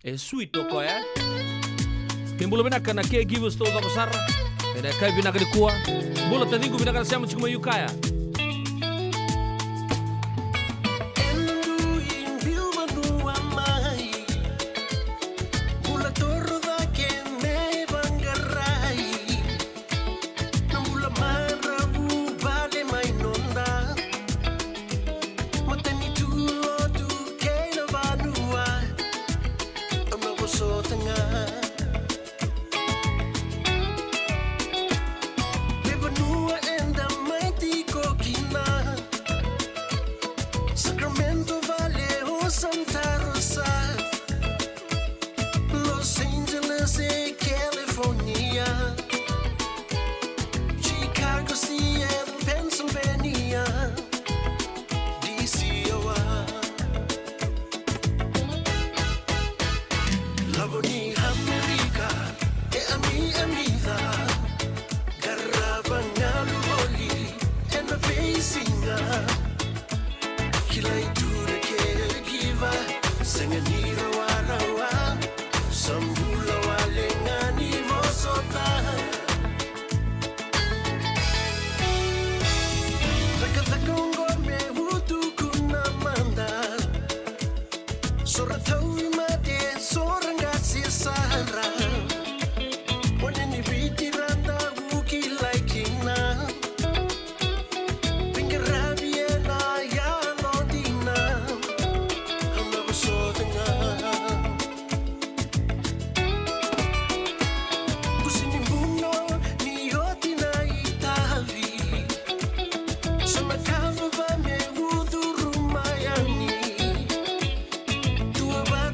E sweet o koya, e? Ni bula vinaka na caregivers taucoko sara ena yakavi vinaka nikua. Bula taciqu, vinaka na sema tiko mai Ukiah. Na bula maravu vale mai noda matanitu, lotu kei na vanua. Au na vosota ga me vanua eda mai tiko kina. Sacramento vale o Santa Rosa, Los Angeles e California, Chicago, Seattle, Pennsylvania, D C, Iowa. Lavo ni Amerika e ami, ami ca. Qarava galu voli ena veisiga. Kilai tu na caregiver, sega ni rawarawa. Sa bula wale ga ni vosota. Cakacaka oqo me utuku na mada. So ra tauvimate, so ra qase sara. One ni Viti ra dau kilai kina. Veiqaravi ena yalodina. Au na vosota ga. Kusi ni buno ni oti na itavi. So na ka vava me ucuru mai yani. Tua va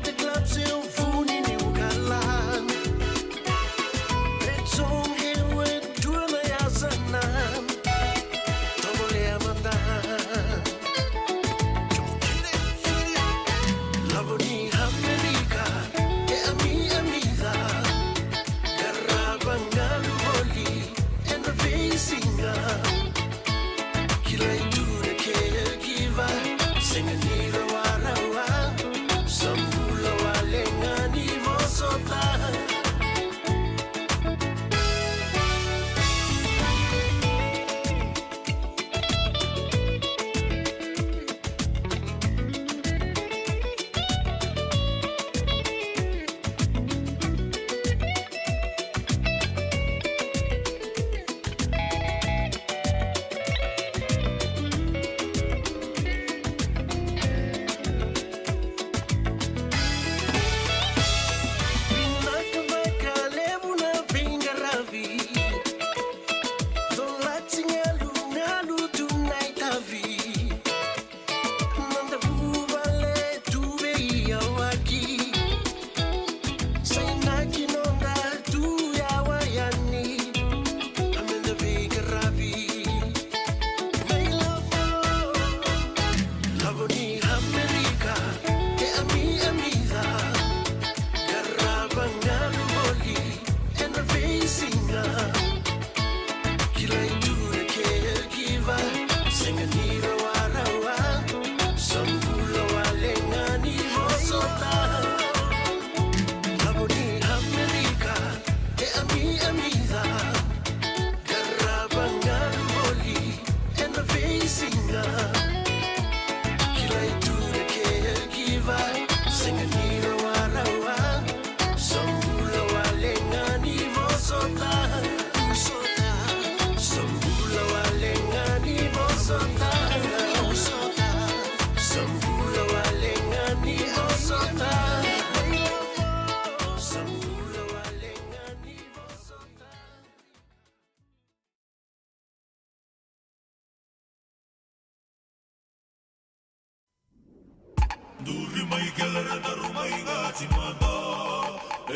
Duri mai kele ra daru mai ga timata.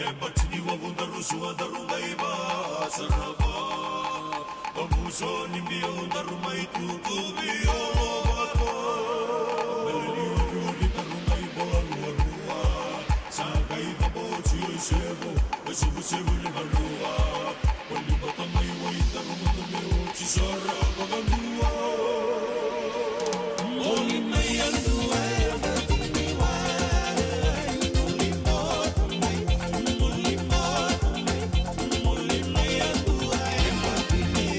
E bati ni wavu daru sua daru qai vasarava. Omuso ni biau daru mai tutuvi o vata. Mele ni uriuri daru mai bola ruarua. Sa qai vaboti o isevu, o isevusevu ni vanua. Oli vata mai wai daru mutu me oti sara vakadua. Oli mai a dua e vata ni wai. Oli vata mai, oli vata mai, oli mai a dua e vata ni.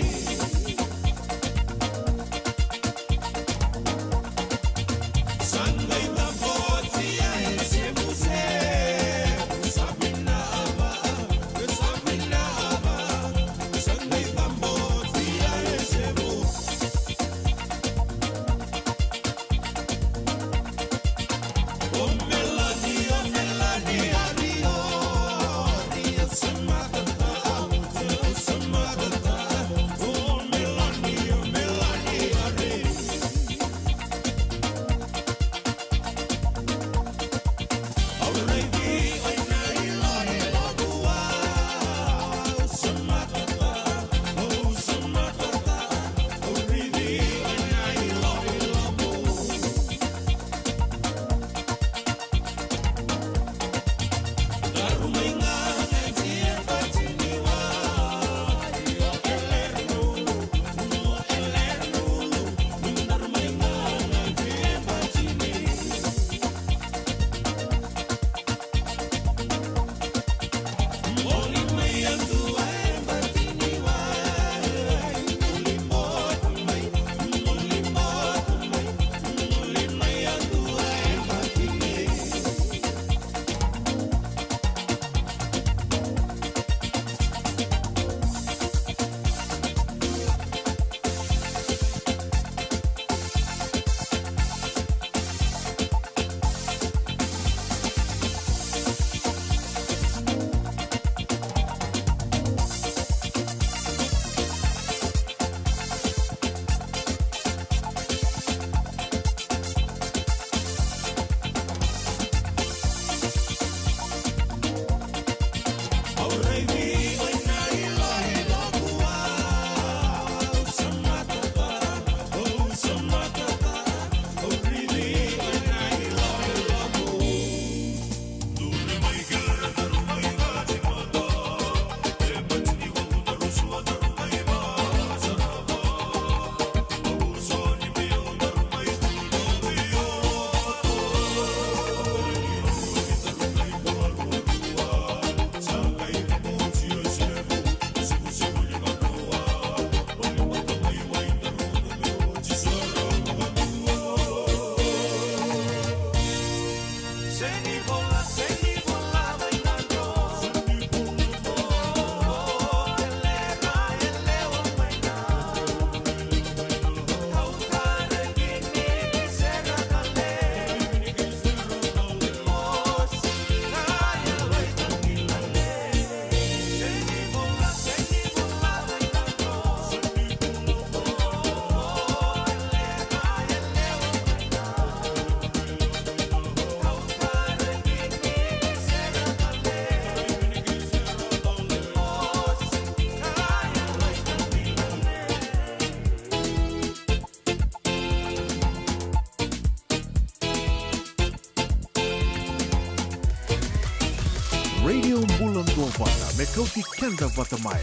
Radio Bula Duavata, me kauti keda vata mai.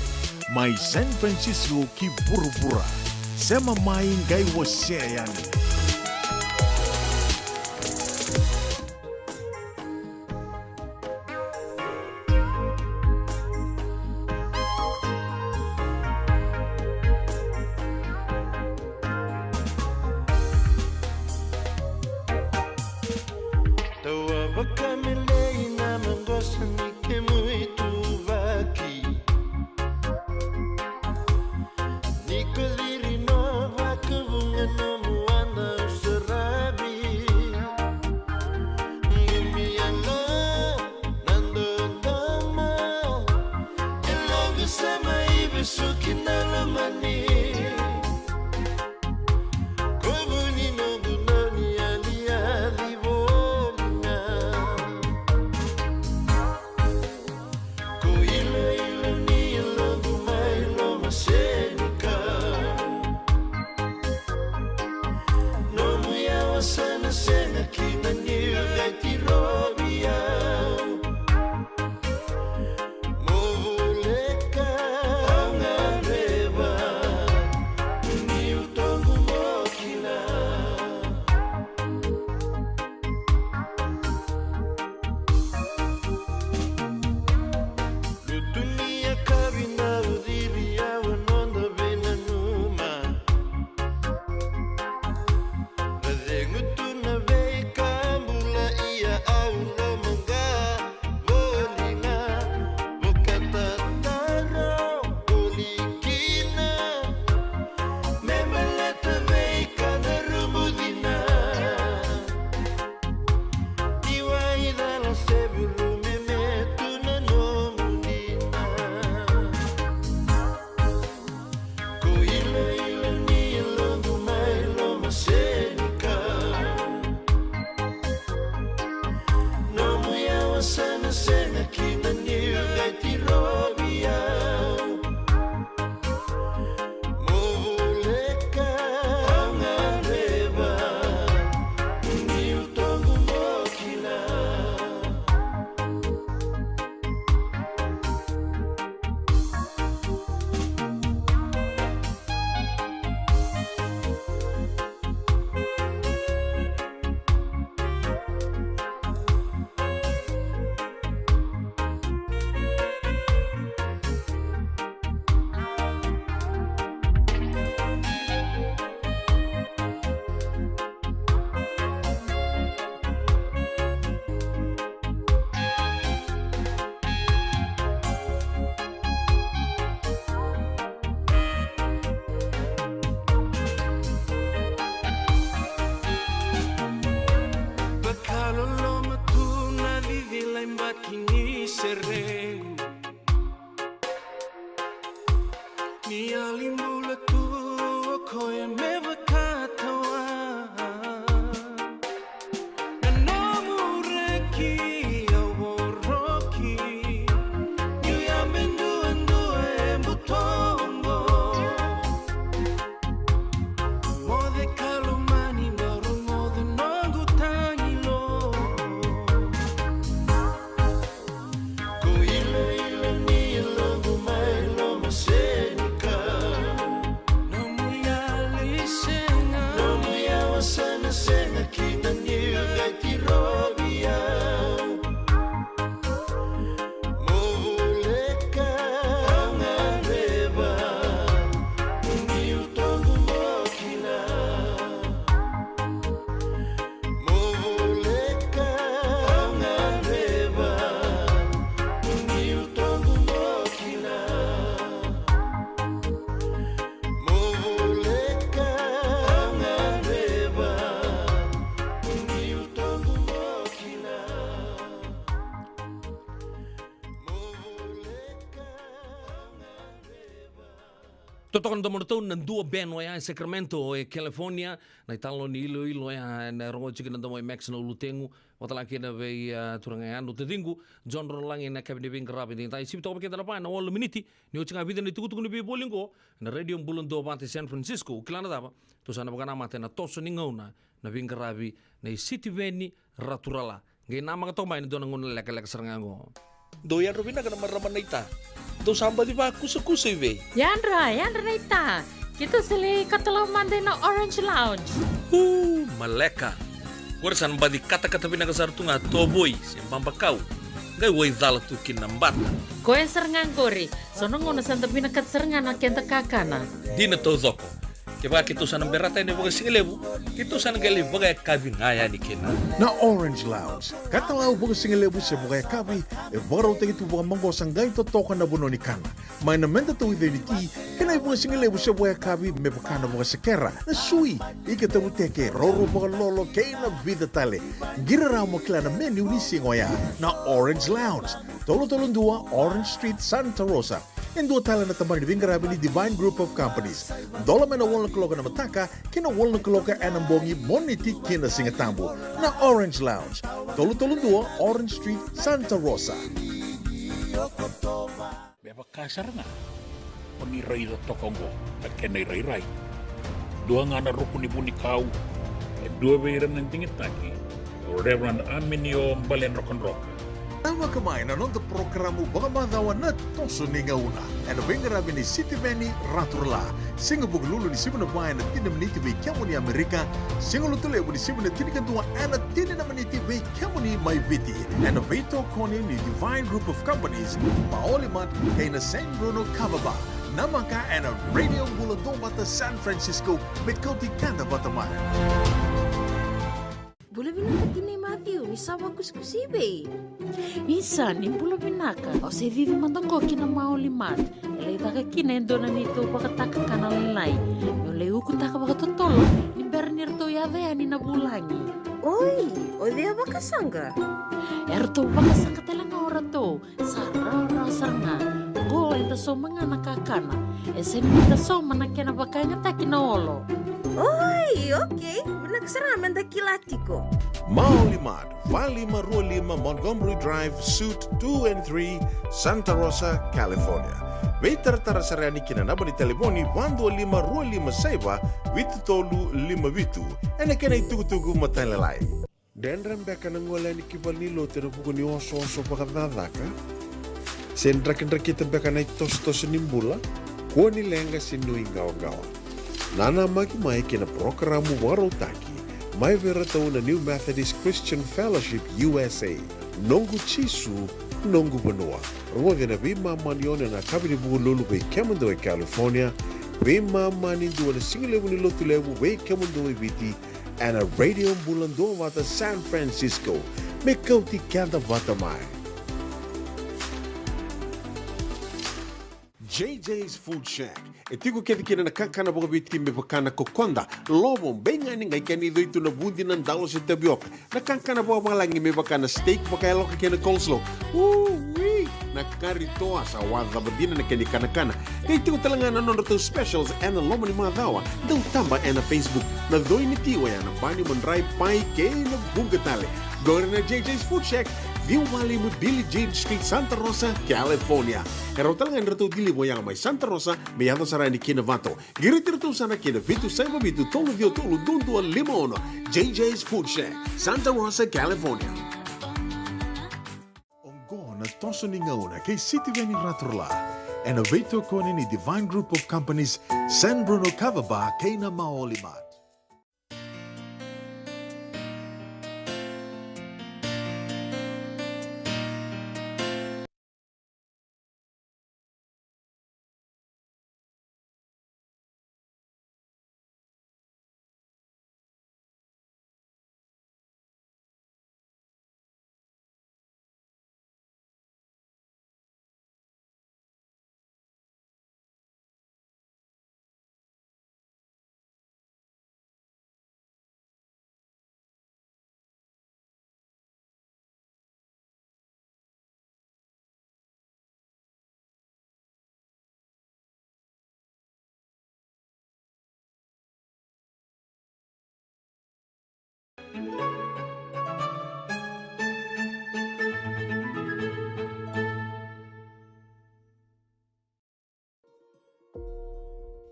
Mai San Francisco ki vuravura. Sema mai qai wasea yani. Vakamelei na maqosa ni kemu ituvaki. Ni ko ciri na vakavuqa nomu wada saravi. Qumi yalo na dodoma. E loqu sa mai vesuki na lomani. Ko vu ni noqu dau ni yali yali voli ga. Ko iloilo ni yaloqu mai lomasenikau. Nomu yawa sa na sega kina ni qai tirovi au. Mo voleka au gadreva, niu toqu mo kila. Lutu ni yakavi na uciri au a noda veinanuma. Na cegu tu na veika bula ia au lomaqa. Voli ga vakatataro voli kina. Me baleta veika na rumu cina. Ni waicala se vurume me tu na nomu dina. Ko iloilo ni yaloqu mai lomasenikau. Nomu yawa sa na sega kina niu qai tirovi au. Mo voleka au gadreva, niu toqu mo kila. Vakaloloma tu na cicila i baki ni serequ. Ni yali bula tu o koya me vakatawa. Na nomu reki au voroki. Niu yabe duadua e butoqo. Moce ka lomani, bau rogoca noqu tagilo. Ko iloilo ni yaloqu mai lomasenikau. Nomu yali sega. Nomu yawa sa na sega kina niu qai tirovi au. Mo voleka au gadreva, niu toqu mo kila. Mo voleka au gadreva, niu toqu mo kila. Mo voleka au gadreva, niu toqu mo kila. Mo voleka au gadreva. Totoka na domo na tau na dua band oya e Sacramento, e California. Na italanoa ni iloilo oya ena rogoci tiko na domo i Max na Ulutegu. Vakatale kina vei, a, turaga ya, noqu taciqu John Rolagi, na yakavi ni veiqaravi edaidai. Sivi toka vei keda na va ena walu na miniti. Ni oti ga vica na itukutuku ni veivoli oqo ena Radio Bula Duavata e San Francisco. O kila na cava? Tou sa na vakanamata ena toso ni gauna na veiqaravi nei Sitiveni Raturala. Qai namaka toka mai ena dua na gauna lekaleka sara ga oqo. Dou yadra vinaka na marama naita. Dou sa baci vakusakusa i vei? Yadra, yadra naita. Keitou sa lai katalau mada ena Orange Lounge. Uu, maleka. Qori sa na baci katakata vinaka sara tu ga tovoi se babakau. Qai waicala tu kina na bata. Koya sara ga qori. So na gauna sa da vinakata sara ga na keda kakana. Dina taucoko. Kevaka keitou sa na berata yani vakasigalevu, keitou sa na qai lai vakayakavi ga yani kina. Na Orange Lounge, katalau vakasigalevu se vakayakavi, e vakarautaki tu vakamaqosa, qai totoka na vanua ni kana. Mai na meda tauica ni ti, kei na ivakasigalevu se vakayakavi me vaka na vakasekera, na sui, ika tavuteke, roro vakalolo, kei na vica tale. Qiri rawa mo kila na menu ni siga oya. Na Orange Lounge, tolu tolu dua Orange Street, Santa Rosa. E dua tale na tabana ni veiqaravi ni Divine Group of Companies. Dola mai na walu na kaloko ena mataka ki na walu na kaloko ena bogi, Moniti ki na Sigatabu. Na Orange Lounge, tolu tolu dua Orange Street, Santa Rosa. Me vaka sara ga o ni raica toka oqo na kena irairai. Dua ga na ruku ni vunikau, e dua vei ira na digitaki, o Reverend Aminio Baledrokadroka. Namaka mai na noda porokaramu vakamacawa Na Toso ni Gauna, ena veiqaravi ni Sitiveni Raturala. Siga Vukelulu ni sivi na va ena tini na miniti vei kemuni Amerika. Siga Lotulevu ni sivi na tinikadua ena tini na miniti vei kemuni mai Viti. Ena veitokoni ni Divine Group of Companies, Maoli Mart, kei na San Bruno Kava Bar. Namaka ena Radio Bula Duavata San Francisco, me kauti keda vata mai. Bula vinaka tinai Matthew, ni sa vakusikusi i vei? Isa, ni bula vinaka. Au se cici mada qo ki na Maoli Mart. E lai caka kina e dua na neitou vakatakakana lailai. Meu lai ukutaka vakatotolo ni bera ni ratou yaco yani na vulagi. Oi, o cei a vakasaqa? E ratou vakasaqa tale ga o ratou. Sa rawarawa sara ga. Qo eda sauma ga na kakana. E sega ni da sauma na kena vakayagataki na olo. Oi, okei. Vinaka sara ga meda kila tiko. Maoli Mart, va lima rua lima Montgomery Drive, Suite two and three, Santa Rosa, California. Veitaratara sara yani ki na naba ni talevoni va dua lima rua lima saiva vitu tolu lima vitu. Ena kena itukutuku matailalai. Dredre beka na gole yani ki valenilotu ena vuku ni osooso vakacakacaka? Se drakidrakita beka na itosotoso ni bula? Kua ni leqa se nuiqawaqawa. Nanamaki mai ki na parokaramu vakarautaki mai vei iratou na New Methodist Christian Fellowship U S A, Noqu Jisu, Noqu Vanua. Rogoci ena veimama ni ono ena yakavi ni Vukelulu vei kemudou e California, veimama ni dua ena sigalevu ni Lotulevu vei kemudou e Viti, ena Radio Bula Duavata San Francisco, me kauti keda vata mai. J J's Food Shack. E tiko kece kina na kakana vakaviti me vaka na kokoda, lovo, beigani, qai kena icoi tu na vudi, na dalo se tavioka. Na kakana vakavalagi me vaka na steak vakayaloka kei na coleslaw. Ui! Na kari toa, sa wacava dina na kena ikanakana. Qai tiko tale ga na nodratou specials ena loma ni macawa. Dau taba ena Facebook. Na coi ni ti oya na bani, madrai, pai kei na vuqa tale. Qori na J J's Food Shack, ciwa lima Billie Jean Street, Santa Rosa, California. E rawa tale ga ni ratou deliver oya mai Santa Rosa me yaco sara yani ki Novato. Qiriti iratou sara ki na vitu saiva vitu tolu ciwa tolu dua dua lima ono. J J's Food Shack, Santa Rosa, California. Oqo Na Toso ni Gauna kei Sitiveni Raturala, ena veitokoni ni Divine Group of Companies, San Bruno Kava Bar kei na Maoli Mart.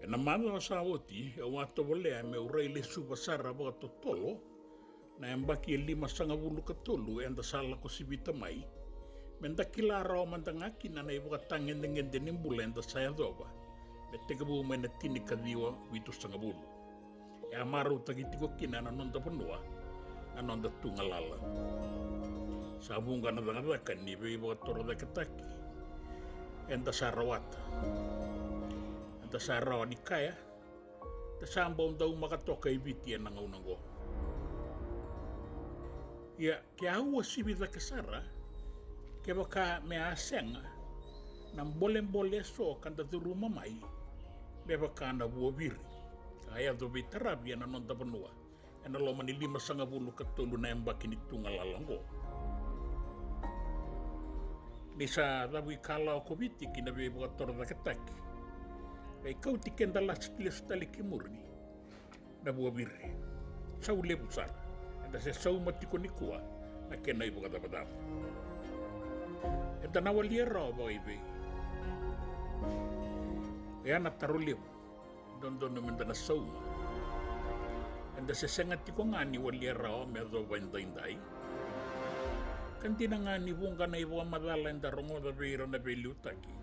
Ena macawa sa oti, au a tovolea meu railesuva sara vakatotolo na yabaki e limasagavulu ka tolu eda sa lako sivita mai, meda kila rawa mada ga kina na ivakatagedegede ni bula eda sa yacova me tekivu mai na tinikaciwa vitusagavulu. E a marautaki tiko kina na noda vanua na noda tu galala. Sa vuqa na cakacaka ni veivakatorocaketaki eda sa rawata. Eda sa rawa ni kaya da sa bau daumaka toka e Viti ena gauna oqo. Ia, ke a uasivi cake sara, kevaka me a sega na bolebole eso ka da curuma mai, me vaka na vuaviri ka yaco veitaravi ena noda vanua ena loma ni limasagavulu ka tolu na yabaki ni tugalala oqo. Ni sa cavuikalawa ko Viti ki na veivakatorocaketaki, qai kauti keda lasi lesu tale ki muri na vuaviri. Sau levu sara, eda se sauma tiko nikua na kena ivakacavacava. Eda na walia rawa vakaivei? Oya na taro levu e dodonu meda na sauma. Eda se sega tiko ga ni walia rawa me yacova edaidai, ka dina ga ni vuqa na ivakamacala eda rogoca vei ira na veiliutaki.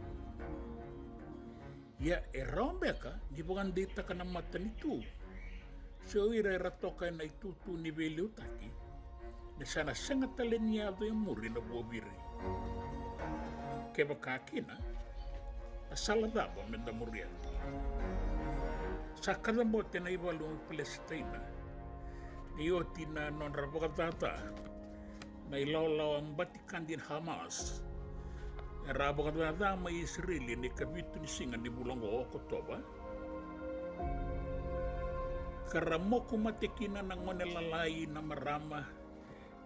Ia, e rawa beka ni vakadeitaka na matanitu se o ira era toka ena itutu ni veiliutaki ni sa na sega tale ni yaco e muri na vuaviri? Kevaka kina, na sala cava meda muria? Sa kacabote na ivalu o Palesitaina ni oti na nodra vakacaca na ilawalawa batikadi na Hamas era a vakacaca mai Isireli ena ikavitu ni siga ni vula oqo o Okotova, ka ra moku mate kina na gone lalai, na marama,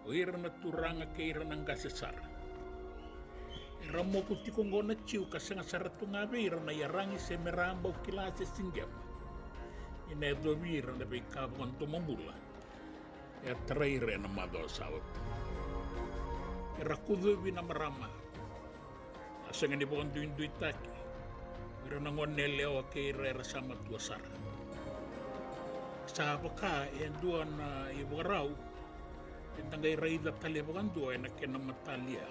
o ira na turaga kei ira na qase sara. Era moku tiko oqo na Jiu ka sega sara tu ga vei ira na iyaragi se me ra a bau kila se siqema ni na yacovi ira na veika vakadomobula e a tarai ira ena macawa sa oti. Era kucuvi na marama, a sega ni vakaduiduitaki o ira na gone yalewa kei ira era sa matua sara. Sa vaka e dua na ivakarau eda qai raica tale vakadua ena kena matalia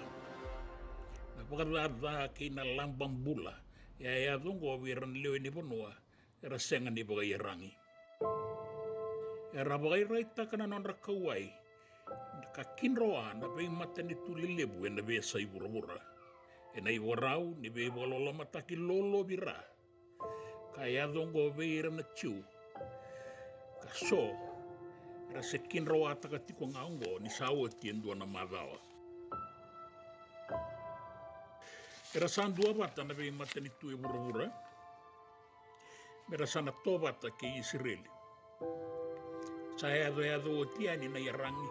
na vakacaca kei na laba bula e a yaco oqo vei ira na lewe ni vanua era sega ni vakaiyaragi. Era vakairaitaka na nodra kauwai ka kidroa na veimatanitu lelevu ena veiyasai vuravura ena ivakarau ni veivakalolomataki lolovi ra ka yaco oqo vei ira na Jiu, ka so era se kidroataka tiko ga oqo ni sa oti e dua na macawa. Era sa duavata na veimatanitu e vuravura me ra sa na tovata kei Isireli. Sa yacoyaco oti yani na iyaragi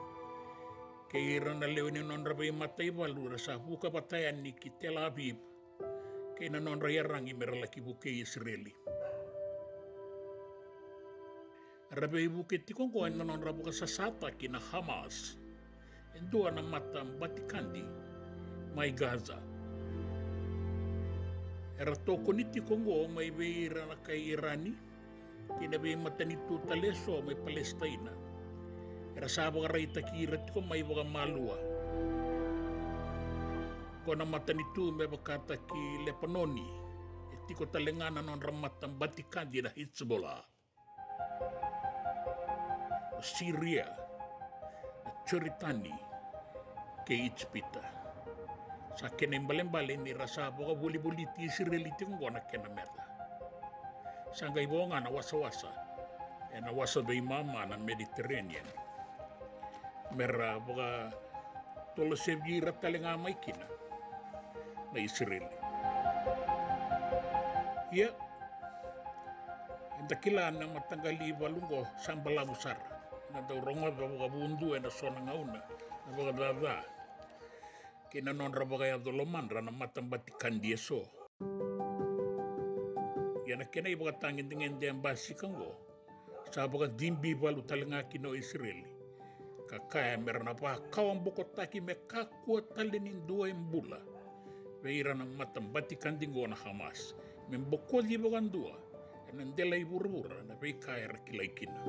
kei ira na lewe ni nodra veimataivalu era sa vuka vata yani ki Tel Aviv kei na nodra iyaragi me ra laki vukei Isireli. Era veivuke tiko oqo ena nodra vakasasataki na Hamas e dua na mata batikadi mai Gaza. Era tokoni tiko oqo mai vei ira na kai Irani kei na veimatanitu tale eso mai Palesitaina. Era sa vakaraitaki ira tiko mai vakamalua. Ko na matanitu me vakataki Lepanoni, e tiko tale ga na nodra mata batikadi na Hezbollah. O Siria, na Joritani, kei Ijipita. Sa kena ibalebale ni ra sa vakavolivoliti Isireli tiko oqo na kena meca. Sa qai vo ga na wasawasa ena wasa veimama na Mediterranean me ra vakatolosevi ira tale ga mai kina na Isireli. Ia, eda kila na mataqali ivalu oqo sa balavu sara, ena dau rogoca vakavudua ena so na gauna na vakacaca kei na nodra vakayaco lomadra na mata batikadi eso. Ia na kena ivakatagedegede e basika oqo, sa vakacibi valu tale ga kina o Isireli ka kaya me ra na vakawabokotaki me kakua tale ni dua e bula vei ira na mata batikadi oqo na Hamas, me bokoci vakadua ena dela i vuravura na veika era kilai kina.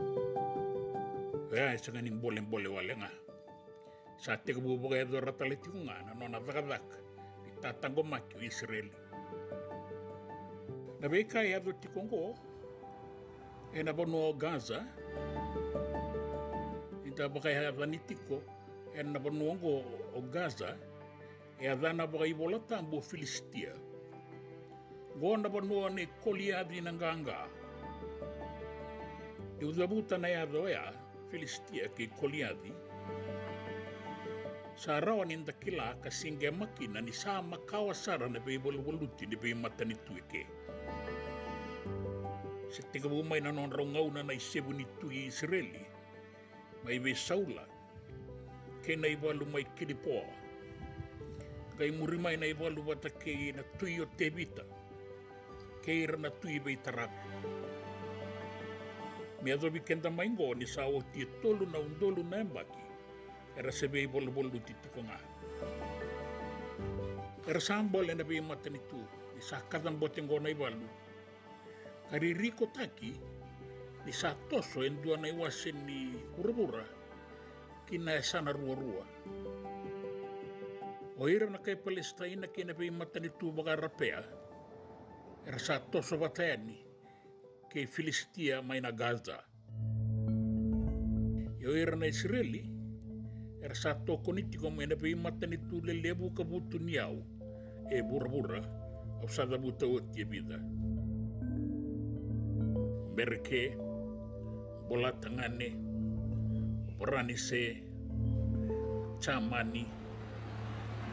Oya e sega ni bolebole wale ga. Sa tekivu vakayacora tale tiko ga na nona cakacaka ni tataqomaki o Isireli. Na veika e yaco tiko oqo ena vanua o Gaza, ni da vakayacani tiko ena vanua oqo o Gaza, e yacana vakaivolatabu o Filisitia. Oqo na vanua nei Koliaci na qaqa. Ni'u cavuta na yaca oya, Filisitia kei Koliaci, sa rawa ni da kila ka siqema kina ni sa makawa sara na veivaluvaluti ni veimatanitu eke. Se tekivu mai na nodrau gauna na isevu ni tui Isireli mai vei Saula, kei na ivalu mai Kilipoa, qai muri mai na ivalu vata kei na tui o Tevita kei ira na tui veitaravi. Me yacovi keda mai qo ni sa oti e tolu na udolu na yabaki era se veivaluvaluti tiko ga. Era sa bole na veimatanitu ni sa kacabote qo na ivalu, ka ririkotaki ni sa toso e dua na iwase ni vuravura ki na yasana ruarua. O ira na kai Palesitaina kei na veimatanitu vakaRapea era sa toso vata yani kei Filisitia mai na Gaza. Ia o ira na Isireli era sa tokoni tiko mai na veimatanitu lelevu ka vutuniyau e vuravura, au sa cavuta oti e vica: o Mereke, o Bolatagane, o Varanise, o Jamani,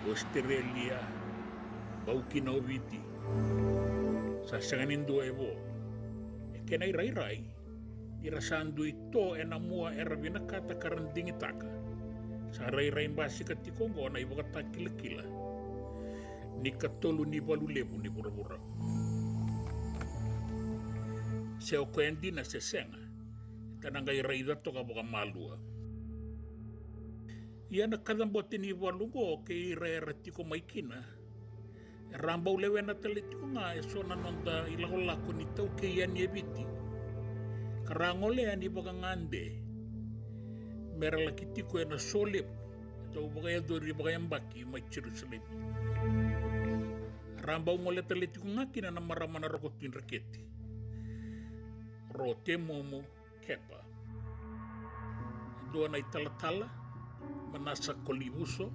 o Ositerelia, bau kina o Viti. Sa sega ni dua e vo. E kena irairai ni ra sa dui to ena mua era vinakata ka ra digitaka, sa rairai basika tiko oqo na ivakatakilakila ni katolu ni valu levu ni vuravura. Se o koya dina se sega, eda na qai raica toka vakamalua. Ia na kacabote ni valu oqo kei ira era tiko mai kina, era a bau lewena tale tiko ga e so na noda ilakolako ni taukei yani e Viti, ka ra gole yani vakagade me ra laki tiko ena so levu e dau vakayacori vakayabaki mai Jerusalemi. Era a bau gole tale tiko ga kina na marama na Roko Tui Dreketi, Ro Temumu Kepa, e dua na italatala, Manasa Kolivuso,